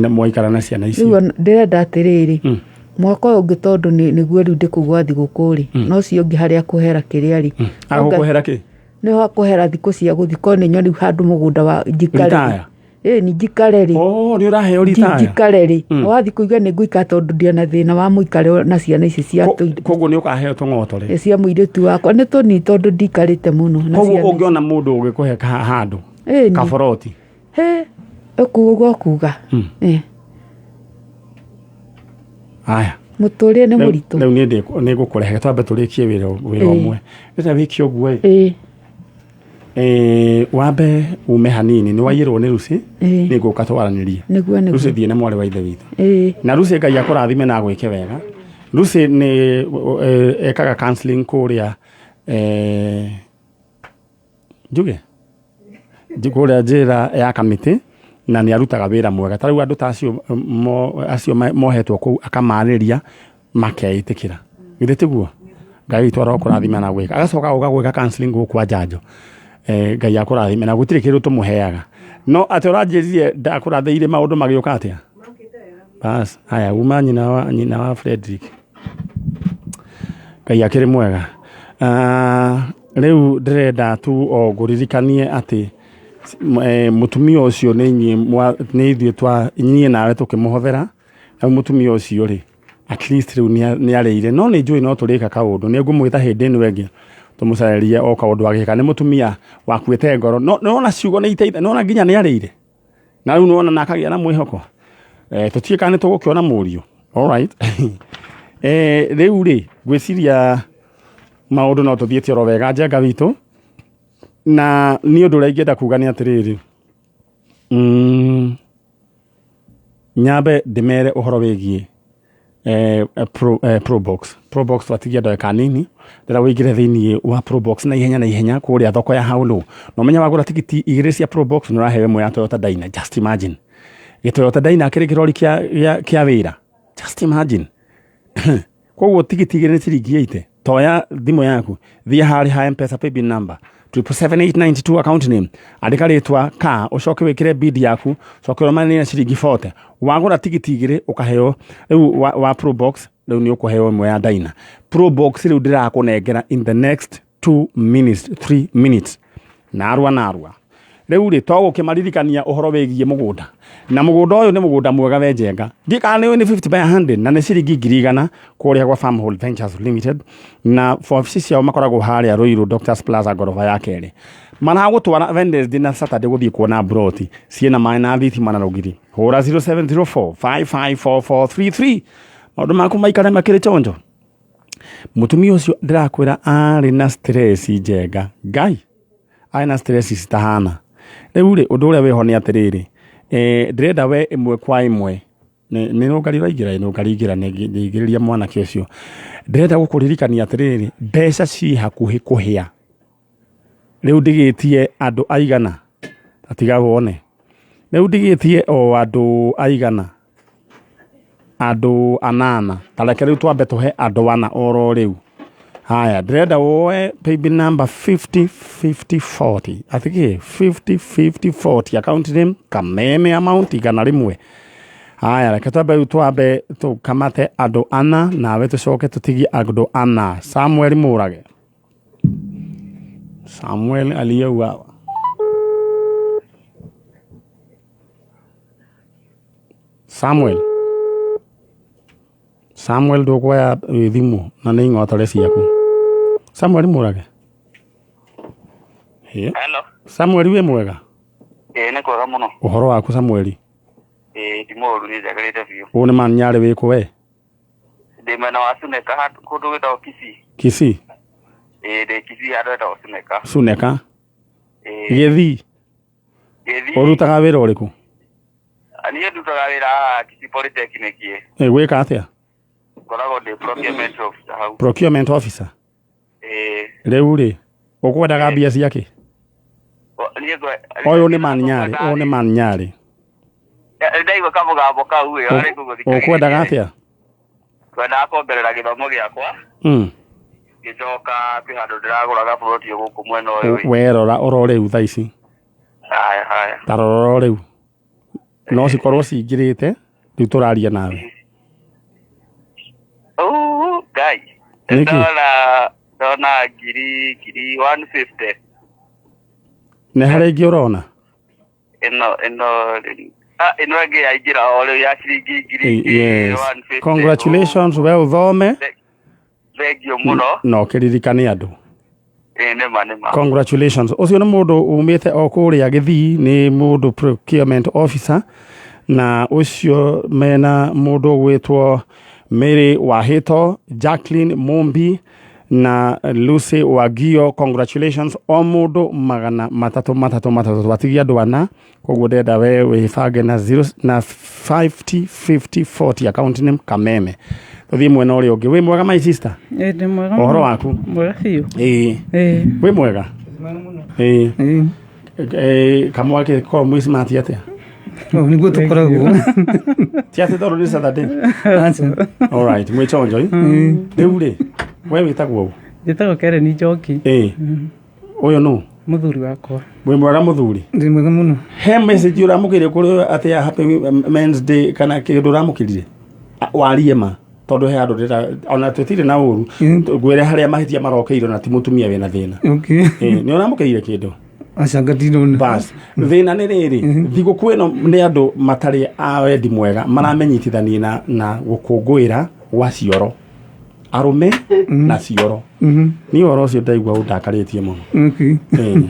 S1: na mwaikara na ciana icio.
S4: Rĩu ndĩrenda atĩrĩrĩ, mwaka ũyũ ũngĩ, tondũ nĩguo rĩu ndĩ kũu gwa thigũkũ rĩ, no ũcio ũngĩ harĩa kũhera kĩrĩa rĩ.
S1: Agũkũhera kĩ?
S4: Nĩho akũhera thikũ cia gũthiĩ, korwo nĩ nyoni handũ mũgũnda wa njikare.
S1: Ritaya?
S4: Ĩ, ni njikare rĩ.
S1: Oh, nĩ ũraheo ritaya?
S4: Njikare rĩ, wathiĩ kũiga nĩ ngũikara, tondũ ndĩona thĩna wa mũikare na ciana ici cia
S1: Koguo nĩ ũkaheo tũng'oto rĩ?
S4: Cia mũirĩtu wakwa nĩ tũnini, tondũ ndikarĩte mũno na
S1: Koguo
S4: ciana ici.
S1: ũngĩona mũndũ ũngĩkũhe handũ
S4: Ĩni.
S1: kaboroti?
S4: He ũkuga ũkuga. Ĩ.
S1: Aya.
S4: Mũtũrĩre nĩ mũritũ.
S1: Rĩu niĩ nĩ ngũkũrehe, twambe tũrĩkie wĩra ũmwe. Rĩrĩa wĩke ũguo ĩ, wambe ume hanini, nĩ waiyĩrwo nĩ Lucy. Nĩ ngũka twaranĩrie.
S4: Nĩguo, nĩguo.
S1: Lucy, thiĩ na mwarĩ wa ithe witũ. Na Lucy, Ngai akũrathime na agwĩke wega. Lucy nĩ ekaga counseling kũrĩa, njuge kũrĩa njĩra ya Kamĩtĩ, na nĩ arutaga wĩra mwega. Ta rĩu andũ ta acio acio mohetwo kũu, akamarĩria makeĩtĩkĩra. Githĩ tiguo? Ngai witũ arokũrathima na gwĩka, agacoka agoka gwĩka counseling gũkũ kwa njanjo. Ngai akũrathime, na gũtirĩ kĩndũ tũmũheaga. No atĩ ũranjĩrire ndakũrathĩire maũndũ magĩũka atĩa? Bas, haya, uma nyina wa Frederick. Ngai akĩrĩ mwega. Rĩu ndĩrenda tu o ngũririkanie atĩ mũtumia ũcio nĩ inyuĩ nĩ ithuĩ twa inyuĩ nawe tũkĩmũhothera. Na mũtumia ũcio rĩ, at least rĩu nĩ arĩire, no nĩ njũĩ no tũrĩka kaũndũ. Nĩ ngũmwĩta hĩndĩ ĩno ĩngĩ tũmũcarĩrie o kaũndũ agĩka. Nĩ mũtumia wakuĩte ngoro, no nĩwona ciugo nĩ iteitha, nĩwona nginya nĩ arĩire, na rĩu nĩwona na akagĩa na mwĩhoko. Tũtiũĩ kana nĩ tũgũkĩona mũriũ. Alright. Rĩu rĩ, ngwĩciria maũndũ no tũthiĩte oro wega, njenga witũ, na nĩ ũndũ ũrĩa ingĩenda kuga nĩ atĩrĩrĩ, nyambe ndĩmere ũhoro wĩgiĩ Probox. Probox twatigia ndagĩka nini, ndĩra wĩingĩre thĩinĩ wa Probox na ihenya na ihenya kũrĩa thoko ya Haulu, na ũmenye wagũra tigiti igĩrĩ cia Probox, nĩ ũraheo ĩmwe ya Toyota Dyna. Just imagine, gĩtoyota Dyna kĩrĩ kĩrori kĩa wĩra. Just imagine. Koguo tigiti igĩrĩ nĩ ciringi 80. Toya thimũ yaku, thiĩ harĩ ha Mpesa paybill number. 777 account name andĩka rĩtwa ka ũcoke wĩkĩre bid yaku ũcoke ũrũmanĩrĩre na ciringi 40 wagũra tigiti igĩrĩ ũkaheo rĩu wa, wa probox rĩu nĩ ũkũheo ĩmwe ya Dyna probox rĩu ndĩrakũnengera in the next 2 minutes 3 minutes narua narua rĩu rĩ to gũkĩmaririkania ũhoro wĩgiĩ mũgũnda na mũgũnda ũyũ nĩ mũgũnda mwega we njenga ndiĩ kana nĩ ũĩ nĩ 50 by 100 na nĩ ciringi 100,000 kũrĩa gwa Farmhold Ventures Limited na obici ciao makoragwo harĩa Ruiru Doctors Plaza ngoroba ya kerĩ maragũtwara Wednesday na Saturday gũthiĩ kuona broti ciĩna maĩ na thitima na rũgiri hũra 0704 554433 maũndũ maku maikare makĩrĩ chonjo mũtumia ũcio ndĩrakwĩra arĩ na stress njenga ngai arĩ na stress citahana rĩu rĩ ũndũ ũrĩa wĩho nĩ atĩrĩrĩ eh, ndĩrenda we ĩmwe kwa ĩmwe nĩ nĩ nũngari ũraingĩra nũngari ingĩra nĩingĩrĩria mwanake ũcio ndĩrenda gũkũririkania atĩrĩrĩ mbeca ciĩ hakuhĩ kũhĩa rĩu ndigĩtie andũ aigana atiga wone rĩu ndigĩtie o andũ aigana andũ anana ta reke rĩu twambe tũhe andũ ana oro rĩu haya ndĩrenda woe paybill number 50 50 40 atĩ kĩ 50 50 40 account name kameme amount 100 haya reke twambe rĩu twambe tũkamate andũ ana nawe tũcoke tũtigie andũ ana Samuel Mũrage Samuel aliyeuawa Samuel Samuel ndũkuoya thimũ na nĩ ing'otore ciaku Samuel Mũrage Hĩ.
S5: Hello.
S1: Samuel wĩ mwega
S5: Ĩĩ nĩ kwega mũno.
S1: ũhoro waku Samuel
S5: Ĩĩ ti mũũru nĩ njagarĩte biũ.
S1: ũũ nĩ man nyarĩ wĩkũ we
S5: Ndĩ mwena wa Suneka handũ kũndũ gwĩtagwo Kisii.
S1: Kisii
S5: Ĩĩ ndĩ Kisii handũ hetagwo Suneka.
S1: Suneka
S5: Ĩĩ.
S1: Gĩthii
S5: Gĩthii.
S1: ũrutaga wĩra ũrĩkũ
S5: Niĩ ndutaga wĩra haha Kisii Polytechnic ĩ.
S1: Ĩ, gwĩka atĩa
S5: Ngoragwo ndĩ procurement officer hau.
S1: procurement officer
S5: Ĩĩ.
S1: rĩu rĩ ũkwendaga mbia ciake
S5: Niĩ ngwe.
S1: ũyũ nĩ man nyarĩ ũyũ nĩ man nyarĩ
S5: Ndaigua kamũgambo kau ĩ arĩ gũgũthikagĩrĩria.
S1: ũkwendaga atĩa
S5: Ngwendaga kuongerera gĩthomo gĩakwa.
S1: Mm.
S5: Ngĩcoka kwĩ handũ ndĩragũraga buroti gũkũ mwena ũyũ ĩ.
S1: werora oro rĩu thaa ici
S5: Haya haya.
S1: ta rora oro rĩu no cikorwo cingĩrĩte rĩu tũraria nawe
S5: Uu, Ngai.
S1: Nĩkĩ?
S5: Ndona ndona ngiri ngiri 150.
S1: nĩ harĩ ingĩ ũrona
S5: Ĩno ĩno ah ĩno ĩngĩ yaingĩra o rĩu ya ciringi ngiri
S1: yes
S5: 150.
S1: congratulations we ũthome
S5: Thank you mũno.
S1: na ũkĩririkane andũ
S5: Ĩĩ nĩma nĩma.
S1: congratulations ũcio nĩ mũndũ umĩte o kũrĩa gĩthii nĩ mũndũ procurement officer na ũcio mena mũndũ ũgwĩtwo Mary Wahito Jacqueline Mumbi na Lucy Wagio congratulations o mũndũ magana matatũ matatũ matatũ twatigia andũ ana koguo ndĩrenda we wĩbange na 0 na 50 50 40 account name Kameme tũthiĩ mwena ũrĩa ũngĩ wĩ mwega my sister
S6: Ĩĩ ndĩ mwega
S1: ũhoro
S6: mũno.
S1: waku
S6: Mwega biũ.
S1: ĩĩ
S6: Ĩĩ.
S1: wĩ mwega ĩĩ
S6: Ĩĩ.
S1: Eh, kamwake korwo mwĩ smart atĩa
S7: Ũguo nĩguo tũkoragwo
S1: ti atĩ tondũ nĩ Saturday
S7: Aca.
S1: alright mwĩ chonjo ĩ rĩu rĩ we wĩtagwo ũ
S6: Njĩtagwo Karen Njoki,
S1: ĩĩ ũyũ nũ
S6: mũthuri wakwa.
S1: mwĩ mwega mũthuri
S7: Ndĩ mwega mũno
S1: he message ũramũkĩire kũrĩ atĩ ya happy men's day kana kĩndũ ũramũkĩrire warie ma tondũ he andũ ndĩra ona tũtirĩ na ũru ngwĩre harĩa mahĩtia marokeirwo na ti mũtumia wĩna thĩna
S7: okay
S1: Ĩĩ, nĩ ũramũkĩire kĩndũ
S7: aca ngatinona
S1: bas thĩna nĩ rĩrĩ thigũkũ ĩno nĩ andũ matarĩ a wendi mwega maramenyitithania na, na gũkũngũĩra gwa cioro arũme na cioro niĩ ũhoro ũcio ndaigua ũndakarĩtie mũno
S7: okay
S1: Ĩĩ.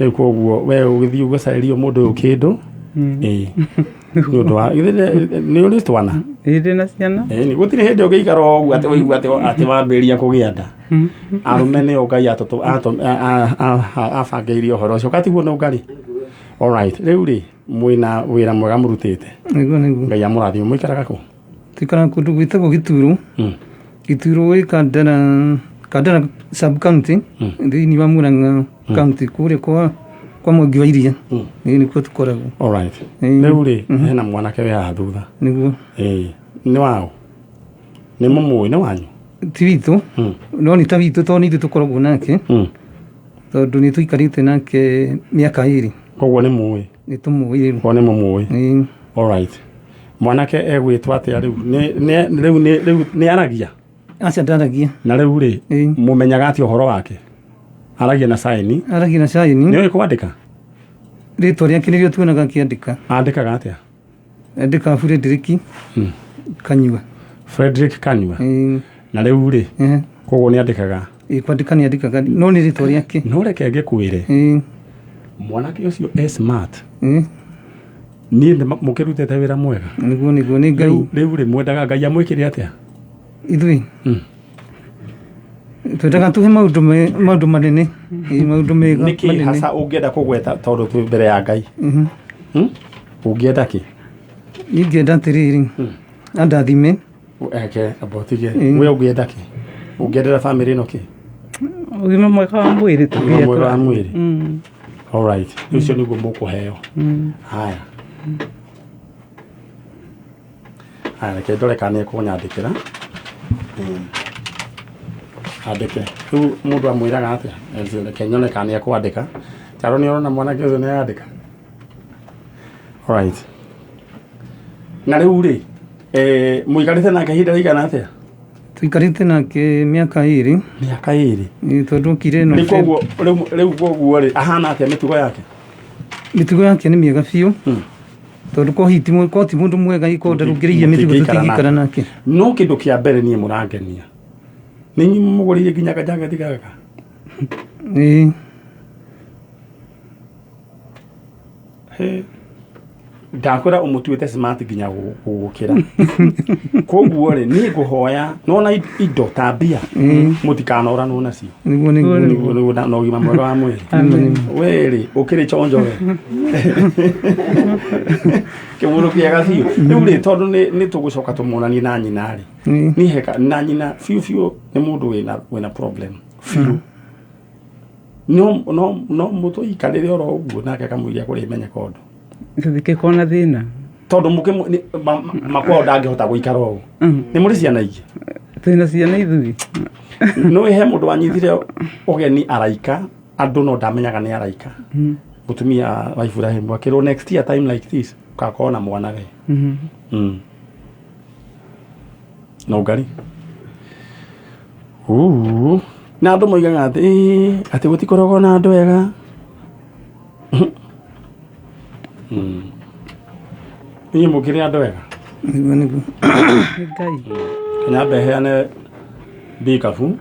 S1: rĩu koguo we ũgĩthiĩ ũgacarĩrio mũndũ ũyũ kĩndũ ĩĩ nĩ ũndũ wa githĩ nĩ ũrĩ twana
S6: Ĩĩ ndĩ na ciana.
S1: Ĩĩ, gũtirĩ hĩndĩ ũngĩikara o ũguo atĩ ũigue atĩ atĩ wambĩrĩria kũgĩa nda arũme nĩo ngai abangĩirie ũhoro ũcio katiguo nĩ ũngarĩ alright rĩu rĩ mwĩna wĩra mwega mũrutĩte
S7: nĩguo nĩguo
S1: ngai amũrathime mũikaraga kũ
S7: tuikaraga kũndũ gwĩtagwo gĩturo gĩturo gwĩ kandara kandara sub county thĩinĩ wa Murang'a county kũrĩa kwa kwa Mwangi wa Iria ĩĩ nĩkuo tũkoragwo
S1: alright
S7: Ĩĩ.
S1: rĩu rĩ hena mwanake wĩ haha thutha
S7: nĩguo
S1: ĩĩ nĩ waũ nĩ mũmũĩ nĩ wanyu
S7: ti witũ no nĩ ta witũ tondũ nĩ ithuĩ tũkoragwo nake
S1: Mm.
S7: Tondũ nĩ tũikarĩte nake mĩaka 2.
S1: Koguo nĩ mũĩ.
S7: Nĩ tũmũĩ rĩu.
S1: Koguo nĩ mũmũĩ.
S7: Ĩĩ.
S1: Alright. Mwanake egwĩtwo atĩa rĩu? Rĩu rĩu nĩ aragia?
S7: Aca ndaragia.
S1: Na rĩu rĩ,
S7: Ĩĩ.
S1: mũmenyaga atĩa ũhoro wake? Aragia na saini.
S7: Aragia na saini.
S1: Nĩ ũĩ kwandĩka?
S7: Rĩtwa rĩake nĩrĩo tuonaga akĩandĩka.
S1: Andĩkaga atĩa?
S7: Andĩkaga Frederick Kanyua.
S1: Frederick Kanyua.
S7: Ĩĩ.
S1: Na rĩu rĩ,
S7: Ehe.
S1: koguo nĩ andĩkaga.
S7: Ĩĩ, kwandĩka nĩ andĩkaga no nĩ rĩtwa rĩake.
S1: No reke ngĩkwĩre.
S7: Ĩĩ.
S1: Mwanake ũcio e smart.
S7: Ĩĩ.
S1: Niĩ mũkĩrutĩte wĩra mwega.
S7: Nĩguo nĩguo nĩ Ngai.
S1: Rĩu rĩ mwendaga Ngai amwĩkĩre atĩa?
S7: Ithuĩ. Twendaga tũhe maũndũ manene. Ĩĩ, maũndũ mega
S1: Nĩkĩ
S7: manene.
S1: hasa ũngĩenda kũgweta tondũ twĩ mbere ya Ngai? Ũngĩenda kĩ?
S7: Niĩ ingĩenda atĩrĩrĩ, andathime.
S1: Eke amba ũtige. We ũngĩenda kĩ? Ũngĩendera bamĩrĩ ĩno kĩ?
S6: Ũgima mwega wa mwĩrĩ.
S1: Ũgima mwega wa mwĩrĩ. Alright. Ũcio nĩguo mũkũheo. Haya. Haya, reke ndore kana nĩ ekũnyandĩkĩra. Andĩke. Rĩu mũndũ amwĩraga atĩa? Reke nyone kana nĩ ekwandĩka. Charo nĩ ũrona mwanake ũcio nĩ arandĩka? Alright. Na rĩu rĩ, mũikarĩte nake ihinda rĩigana atĩa?
S7: Tũikarĩte nake mĩaka 2.
S1: Mĩaka 2.
S7: Ĩĩ, tondũ okire no.
S1: Nĩ koguo rĩu koguo rĩ, ahana atĩa mĩtugo yake?
S7: Mĩtugo yake nĩ mĩega biũ. Tondũ ko ti mũndũ mwega iko ndarũngĩrĩirie mĩtugo tũtingĩikara nake.
S1: No kĩndũ kĩa mbere niĩ mũrangenia. Nĩ inyuĩ mũmũgũrĩire nginya kanjaketi gaka?
S7: Ĩĩ.
S1: Ndakwĩra ũmũtuĩte smart nginya gũgũkĩra. Koguo rĩ, niĩ ngũhoya nona indo ta mbia mũtikanoranwo nacio.
S7: Nĩguo nĩguo.
S1: Nĩguo na ũgima mwega wa mwĩrĩ. We rĩ, ũkĩrĩ chonjo we. Kĩmũndũ kĩega biũ. Rĩu rĩ, tondũ nĩ tũgũcoka tũmuonanie na nyina rĩ. Niĩ heka na nyina biũ biũ nĩ mũndũ wĩna problem. Biũ. No mũtũikarĩre oro ũguo nake akamũiria kũrĩa imenyeka ũndũ.
S6: Tũthikĩkorwo na thĩna.
S1: Tondũ makwao ndangĩhota gũikara ũũ. Nĩ mũrĩ ciana ingĩ?
S6: Twĩna ciana ithuĩ.
S1: No he mũndũ wanyitire ũgeni araika, andũ no ndamenyaga nĩ araika. Mũtumia wa Ibrahim akĩrwo next year time like this ũgakorwo na mwana we. No ngari. Na andũ moigaga atĩ atĩ gũtikoragwo na andũ ega. Inyuĩ mũkĩrĩ andũ ega?
S7: Nĩguo nĩguo.
S6: Ngai.
S1: Nyambe heane Bikabu.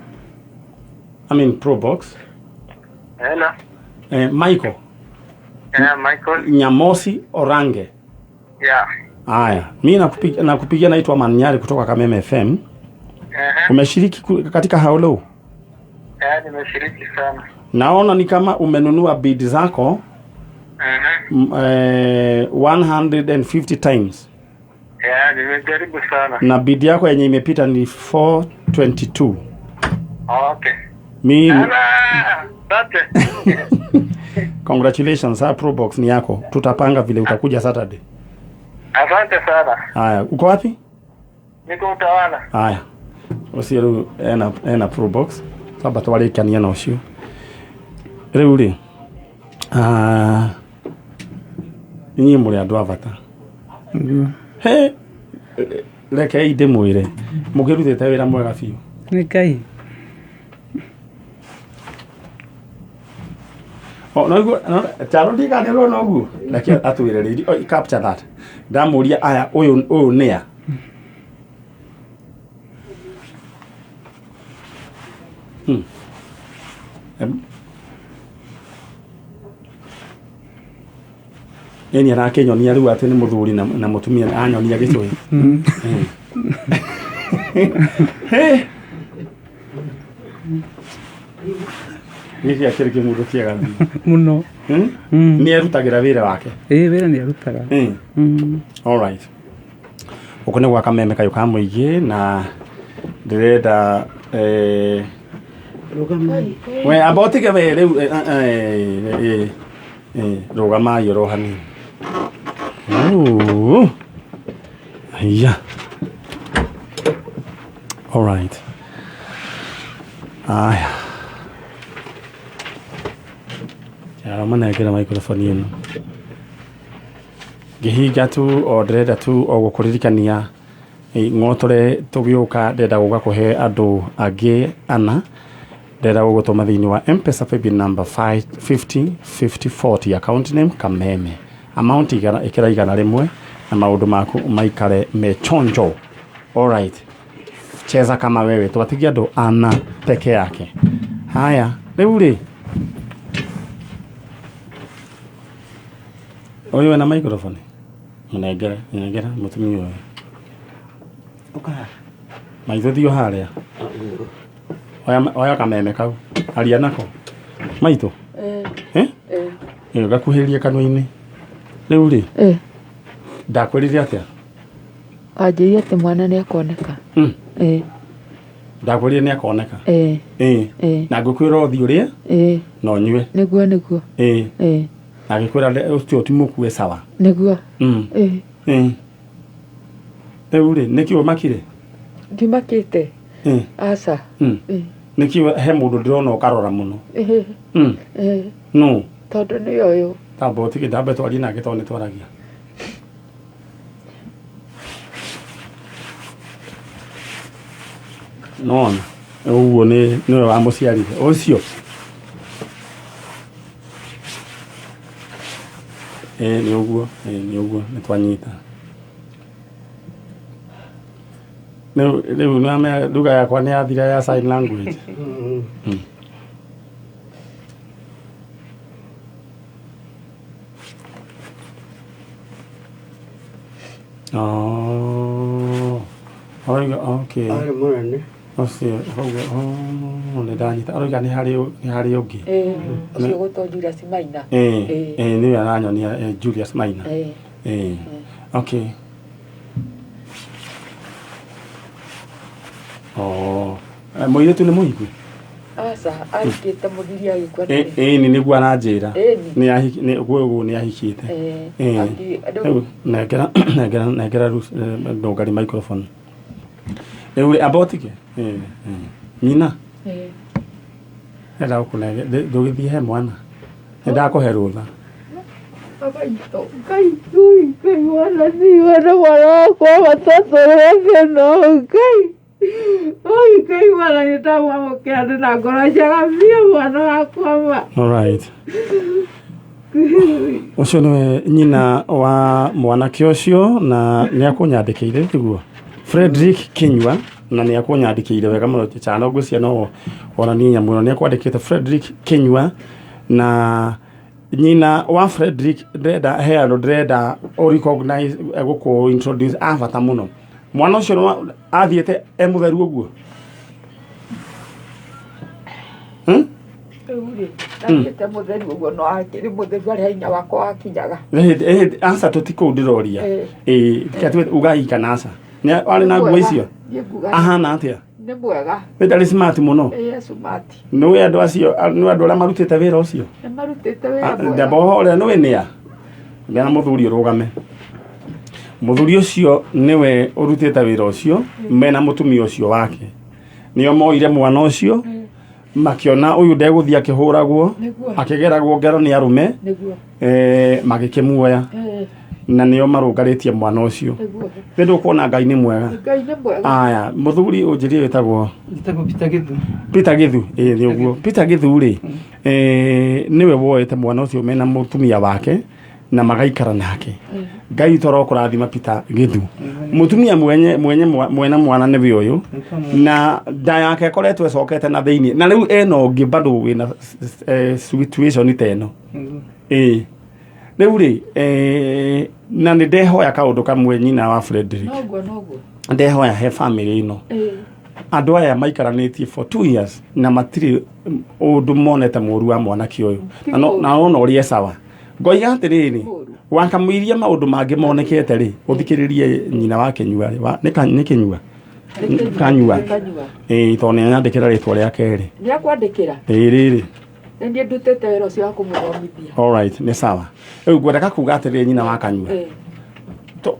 S1: I mean Pro Box.
S5: Hello.
S1: Michael.
S5: Yeah, Michael.
S1: Nyamosi Orange.
S5: Yeah.
S1: Haya, mimi nakupigia naitwa Manyari kutoka Kameme FM. Umeshiriki katika haulo?
S5: Nimeshiriki sana.
S1: Naona ni kama umenunua bid zako 150 times.
S5: Yeah, nimejaribu sana.
S1: Na bid yako yenye imepita ni 422.
S5: Okay.
S1: Mimi Congratulations, Pro Box ni yako. Tutapanga vile utakuja Saturday.
S5: Asante sana.
S1: Haya, uko wapi?
S5: Niko Utawala.
S1: Haya. Ucio riu ena Pro Box. Twamba twarĩkania na ũcio. Rĩu rĩ, inyuĩ mũrĩ andũ a bata. He, rekei ndĩmwĩre, mũkĩrutĩte wĩra mwega biũ.
S6: Nĩ Ngai.
S1: No, Charo ndiganĩrwo no ũguo. Reke atwĩre rĩrĩ, capture that. Ndamũria aya ũyũ nĩa? Ĩni arakĩnyonia rĩu atĩ nĩ mũthuri na mũtumia anyonia gĩcũhĩ. Gĩkĩ akĩrĩ kĩmũndũ kĩega
S6: mũno.
S1: Nĩ erutagĩra wĩra wake.
S6: Ĩĩ, wĩra nĩ arutaga.
S1: All right. Gũkũ nĩ gwa Kameme kayũ ka mũingĩ na ndĩrenda we amba ũtige we rĩu rũgamai oro hanini. Aya. All right. Aya. Manengera microphone ĩno. Ngĩhinga tu o ndĩrenda tu o gũkũririkania ng'otore tũgĩũka ndĩrenda gũka kũhe andũ angĩ ana ndĩrenda gũgũtũma thĩinĩ wa Mpesa paybill number 50 50 40, account name Kameme, amount ĩkĩra 100 na maũndũ maku maikare mechonjo. Alright, cheza kama wewe, twatigia andũ ana peke yake. Haya, rĩu rĩ ũyũ wĩna microphone mũnengere, nengera mũtumia ũyũ maitho thio harĩa. Oya kameme kau, aria nako maitũ. Eh? Ĩyo gakuhĩrĩrie kanua-inĩ. Rĩu rĩ, ndakwĩrire atĩa?
S4: Anjĩire atĩ mwana nĩ akoneka.
S1: Ndakwĩrire nĩ akoneka. Na ngũkwĩra ũthiĩ ũrĩe na ũnyue.
S4: Nĩguo nĩguo.
S1: Na ngĩkwĩra ũcio ti mũkue sawa.
S4: Nĩguo.
S1: Rĩu rĩ, nĩkĩ ũmakire?
S4: Ndimakĩte. Aca.
S1: Nĩkĩ he mũndũ ndĩrona ũkarora mũno? No.
S4: Tondũ nĩ ũyũ.
S1: Tamba ũtige ndambe twarie nake tondũ nĩ twaragia. Nona ũguo nĩ nĩwe wamũciarire ũcio. Nĩ ũguo, nĩ ũguo nĩ twanyita. Rĩu nĩwamenya lugha yakwa nĩ yathira ya sign language. Oh. Aroiga okay.
S8: Arĩ mũnene.
S1: Ũcio ũguo, oh, nĩ ndanyita. Aroiga nĩ harĩ ũngĩ.
S4: Ũcio ũgwĩtwo Julius Maina.
S1: Nĩwe aranyonia Julius Maina. Okay. Oh. Mũirĩtu nĩ mũhiku?
S4: Aca, ahikĩte mũthuri agĩkua.
S1: Ĩni nĩguo aranjĩra. Nĩ ũguo nĩ ahikĩte. Rĩu nengera nengera nengera ndũngari microphone. Rĩu rĩ amba ũtige. Nyina. Enda gũkũnenge ndũgĩthiĩ he mwana. Nĩndakũhe rũtha.
S4: Baba itũ, Ngai, Ngai, mwana mwana wakwa matatũrĩra thĩna ũyũ, Ngai. Oi, Ngai, mwana nĩ ndamwamũkĩra ndĩ na ngoro njega biũ mwana wakwa ma.
S1: All right. Ũcio nĩwe nyina wa mwanake ũcio na nĩ akũnyandĩkĩire tiguo Frederick Kinyua na nĩ akũnyandĩkĩire wega mũno chano ngwĩciria no onanie nyamũ ĩno nĩ akwandĩkĩte Frederick Kinyua na nyina wa Frederick ndĩrenda he andũ ndĩrenda ũ recognize gũkũ introduce a bata mũno mwana ũcio athiĩte e mũtheru ũguo.
S4: Rĩu rĩ ndathiĩte mũtheru ũguo no akĩrĩ mũtheru harĩa hinya wakwa wakinyaga.
S1: Aca tũti kũu ndĩroria. Ugai kana aca warĩ na nguo icio ahana atĩa?
S4: Nĩ mwega.
S1: Nĩ ndarĩ smart mũno. Nĩũĩ andũ acio, nĩũĩ andũ arĩa marutĩte wĩra ũcio?
S4: Nĩ marutĩte wĩra mwega.
S1: Ndamba ũhore nĩũĩ nĩa? Ngena mũthuri ũrũgame. Mũthuri ũcio nĩwe ũrutĩte wĩra ũcio mena mũtumia ũcio wake. Nĩo moire mwana ũcio makĩona ũyũ ndegũthiĩ akĩhũragwo akĩgeragwo ngero nĩ arũme magĩkĩmuoya na nĩo marũngarĩtie mwana ũcio. Nĩ ndũkuona Ngai nĩ mwega. Aya mũthuri ũnjĩrie wĩtagwo?
S7: Njĩtagwo Peter Githu.
S1: Peter Githu, ĩĩ nĩ ũguo. Peter Githu rĩ nĩwe woete mwana ũcio mena mũtumia wake na magaikara nake. Ngai toro kũrathima Peter Githu. Mũtumia mwenye mwenye mwena mwana nĩwe ũyũ na nda yake ĩkoretwo ĩcokete na thĩinĩ na rĩu ena ũngĩ bado wĩna situation ta ĩno. Ĩĩ rĩu rĩ na nĩ ndehoya kaũndũ kamwe nyina wa Frederick.
S4: Noguo noguo.
S1: Ndehoya he family ĩno. Andũ aya maikaranĩtie for 2 years na matirĩ ũndũ monete mũru wa mwanake ũyũ na ona ũrĩa sawa. Ngoiga atĩrĩrĩ wakamũiria maũndũ mangĩ monekete rĩ ũthikĩrĩrie nyina wa Kĩnyua rĩ nĩ Kĩnyua Kanyua ĩĩ tondũ nĩ anyandĩkĩra rĩtwa rĩake rĩ.
S4: Nĩ akwandĩkĩra?
S1: Ĩĩ rĩrĩ.
S4: Nĩ niĩ ndutĩte wĩra ũcio wa kũmũthomithia.
S1: All right, nĩ sawa. Rĩu ngwendaga kuga atĩrĩrĩ nyina wa Kanyua.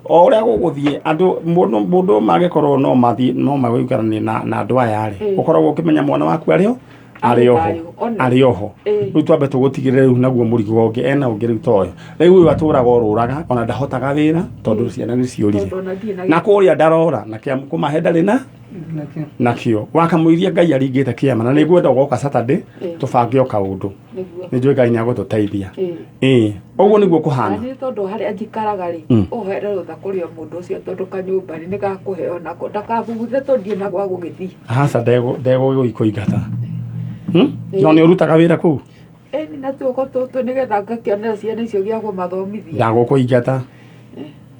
S1: O ũrĩa gũgũthiĩ andũ mũndũ mangĩkorwo no mathiĩ no magũikaranie na andũ aya rĩ ũkoragwo ũkĩmenya mwana waku arĩ Arĩ oho.
S4: Thayũ, one.
S1: Arĩ oho.
S4: Ĩĩ.
S1: Rĩu twambe tũgũtigĩrĩre rĩu naguo mũrigo ũngĩ ena ũngĩ rĩu toyo. Rĩu ũyũ atũraga orũraga ona ndahotaga wĩra tondũ ciana nĩ ciũrire.
S4: Tondũ ona ndirĩ na
S1: Na kũrĩa ndarora na kĩa kũmahe ndarĩ na
S7: Nakĩo.
S1: nakĩo. Wakamũiria Ngai aringĩte kĩama na nĩngwenda ũgoka Saturday
S4: Ĩĩ.
S1: tũbange o kaũndũ.
S4: Nĩguo.
S1: Nĩ njũĩ Ngai nĩ agũtũteithia.
S4: Ĩĩ.
S1: Ĩĩ. Ũguo nĩguo
S4: Na
S1: kũhana.
S4: nĩ tondũ harĩa njikaraga rĩ, ũhere rũtha kũrĩ o mũndũ ũcio tondũ kanyũmba rĩ nĩ gakũheo nako ndakabubuthe tondũ ndirĩ na gwa gũgĩthiĩ.
S1: Aca ndegũgĩkũingata. No nĩ ũrutaga wĩra kũu?
S4: Ĩni na tuoko tũtũ nĩgetha ngakĩonera ciana icio gĩa kũmathomithia.
S1: Ndagũkũingata.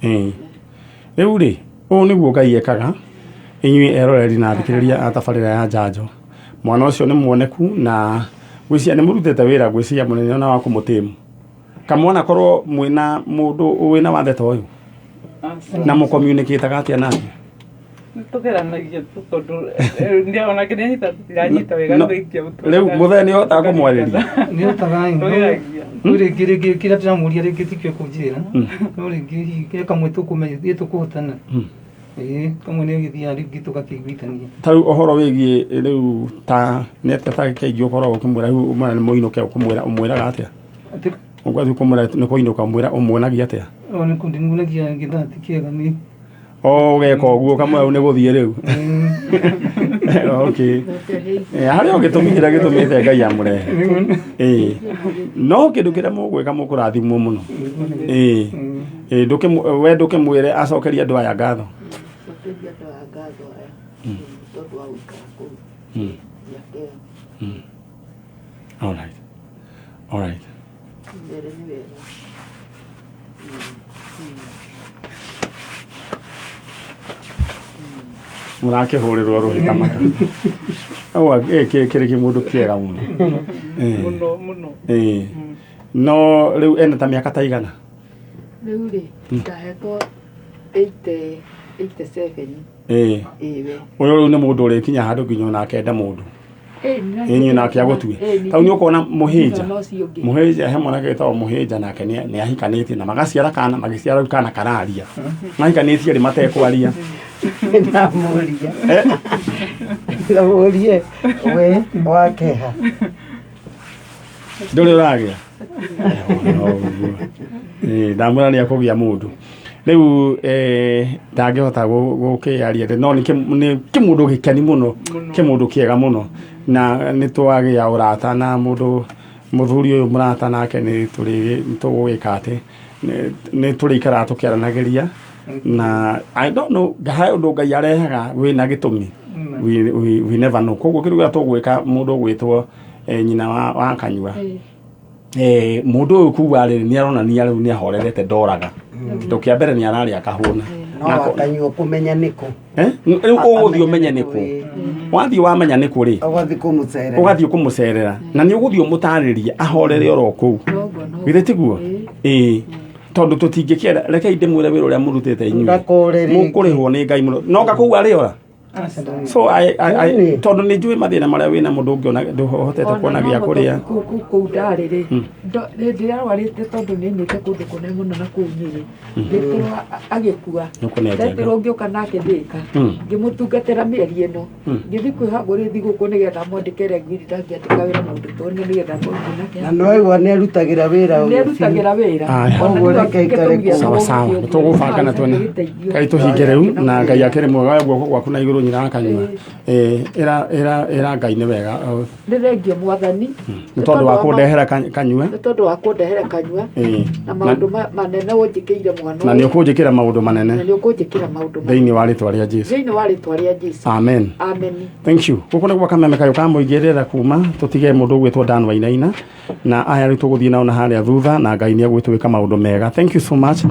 S1: Ĩĩ. Rĩu rĩ, ũũ nĩguo Ngai ekaga inyuĩ eroreri na athikĩrĩria a tabarĩra ya njanjo. Mwana ũcio nĩ muoneku na ngwĩciria nĩ mũrutĩte wĩra ngwĩciria mũnene ona wa kũmũtĩmu. Kamwana korwo mwĩna mũndũ wĩna wathe ta ũyũ na mũkomunicataga atĩa nake?
S6: Nĩtũgeranagia tu tondũ onake nĩanyita tũtiranyita wega
S1: No,
S6: tũgaikia
S1: rĩu mũthee nĩ ũhotaga kũmwarĩria?
S7: Nĩhotaga ĩ,
S6: Tũgeragia.
S7: no rĩngĩ rĩngĩ kĩrĩa ndĩramũria rĩngĩ tikĩo kũnjĩra, no rĩngĩ hihi ke kamwe tũkũmenya ithuĩ tũkũhotana. Ĩĩ, kamwe nĩ gĩthiaga rĩngĩ tũgakĩiguithania.
S1: Ta rĩu ũhoro wĩgiĩ rĩu ta nĩ atĩa ta kaingĩ ũkoragwo ũkĩmwĩra rĩu ũmwĩra nĩ mũinũke ũkũmwĩra ũmwĩraga atĩa?
S7: Atĩ
S1: Ũgathiĩ kũmwĩra nĩ kũinũka ũmwĩra ũmuonagia atĩa?
S7: o nĩ kũndĩmuonagia gĩthaa ti kĩega nĩ
S1: O ũgeka ũguo ũkamwĩra rĩu nĩ gũthiĩ rĩu. Okay. Harĩ o gĩtũmi kĩrĩa gĩtũmĩte Ngai amũrehe. Ĩĩ. No kĩndũ kĩrĩa mũgwĩka mũkũrathimwo mũno. Ĩĩ. Ĩĩ we ndũkĩmwĩre acokerie andũ aya ngatho.
S4: Cokeria andũ aya ngatho aya tondũ wa gũikara kũu mĩaka ĩyo.
S1: All right. All right.
S4: Mbere nĩ wega.
S1: Mũrakĩhũrĩrwo rũhĩ kamaka. Kĩrĩ kĩmũndũ kĩega mũno.
S6: Mũno mũno.
S1: Ĩĩ. No rĩu ena ta mĩaka ta igana?
S4: Rĩu rĩ, ndahetwo 87.
S1: Ĩĩ.
S4: Ĩĩ we.
S1: Ũyũ rĩu nĩ mũndũ ũrĩkinya handũ nginya onake ende mũndũ.
S4: Ĩĩ
S1: Ĩĩ nake agũtue. Tau nĩ ũkona mũhĩnja.
S4: Na ũcio ũngĩ.
S1: Mũhĩnja he mwanake wĩtagwo mũhĩnja nake nĩ ahikanĩtie na magaciara kana magĩciara rĩu kana kararia. Mahikanĩtie rĩ matekwaria.
S8: Ndamũria. Ndamũrie we wakeha.
S1: Ndũrĩ ũragĩa? Ndamwĩra nĩ akũgĩa mũndũ. Rĩu ndangĩhota gũkĩaria no nĩ kĩmũndũ gĩkeni mũno, kĩmũndũ kĩega mũno na nĩ twagĩa ũrata na mũndũ mũthuri ũyũ mũrata nake nĩ tũgũgĩka atĩ nĩ tũrĩikaraga tũkĩaranagĩria na I don't know he ũndũ Ngai arehaga wĩna gĩtũmi. We never know. Koguo kĩndũ kĩrĩa tũgwĩka mũndũ ũgwĩtwo nyina wa kanyua. Mũndũ ũyũ kuga rĩrĩ nĩ aronania rĩu nĩ ahorerete ndoraga. Kĩndũ kĩa mbere nĩ ararĩa akahũna.
S8: No wakanyua kũmenya nĩkũ.
S1: Rĩu ũgũthiĩ ũmenye nĩkũ. Wathiĩ wamenya nĩkũ rĩ?
S8: Ũgathiĩ kũmũcerera.
S1: Ũgathiĩ kũmũcerera. Na nĩ ũgũthiĩ ũmũtarĩrie ahorere oro kũu. Githĩ tiguo? Ĩĩ. Tondũ tũtingĩkĩenda rekei ndĩmwĩre wĩra ũrĩa mũrutĩte inyuĩ.
S8: Ndakore rĩngĩ.
S1: Mũkũrĩhwo nĩ Ngai mũno. No nga kũu arĩora? So I tondũ nĩ njũĩ mathĩna marĩa wĩna mũndũ ũngĩona ndũhotete kuona gĩa kũrĩa.
S4: Kũu ndarĩ rĩ, ndĩrarwarĩte tondũ nĩ nyumĩte kũndũ kũnene mũno na kũu Nyĩrĩ. Ngĩtĩrwo agĩkua. Ndetirwo ngĩũka nake Thĩka. Ngĩmũtungatĩra mĩeri ĩno. Ngĩthiĩ kwĩhangũrĩ thigũkũ nĩgetha mwandĩke rĩngĩ ndangĩandĩka wĩra mũndũ tondũ nĩgetha ngorwo nake.
S8: Na nĩwaigua nĩarutagĩra wĩra ũyũ.
S4: Nĩarutagĩra wĩra.
S8: Koguo reke aikare kũu.
S1: Sawa sawa. Nĩtũgũbanga na tuone. Ngai tũhinge rĩu na Ngai akĩrĩ mwega we guoko gwaku na igũrũ nyina wa kanyua. Ĩra Ngai nĩ wega.
S4: Nĩ thengio Mwathani.
S1: Nĩ tondũ wa kũndehera kanyua.
S4: Nĩ tondũ wa kũndehera kanyua. Na maũndũ manene ũnjĩkĩire mwana.
S1: Na nĩ ũkũnjĩkĩra maũndũ manene.
S4: Na nĩ ũkũnjĩkĩra maũndũ manene.
S1: Thĩinĩ wa rĩtwa rĩa Jesu.
S4: Thĩinĩ wa rĩtwa rĩa Jesu.
S1: Amen.
S4: Amen.
S1: Thank you. Gũkũ nĩ gwa kameme kayũ ka mũingĩ rĩera kuma tũtige mũndũ ũgwĩtwo Dan Wainaina na aya rĩu tũgũthiĩ nao na harĩa thutha na Ngai nĩ egwĩtwĩka maũndũ mega. Thank you so much.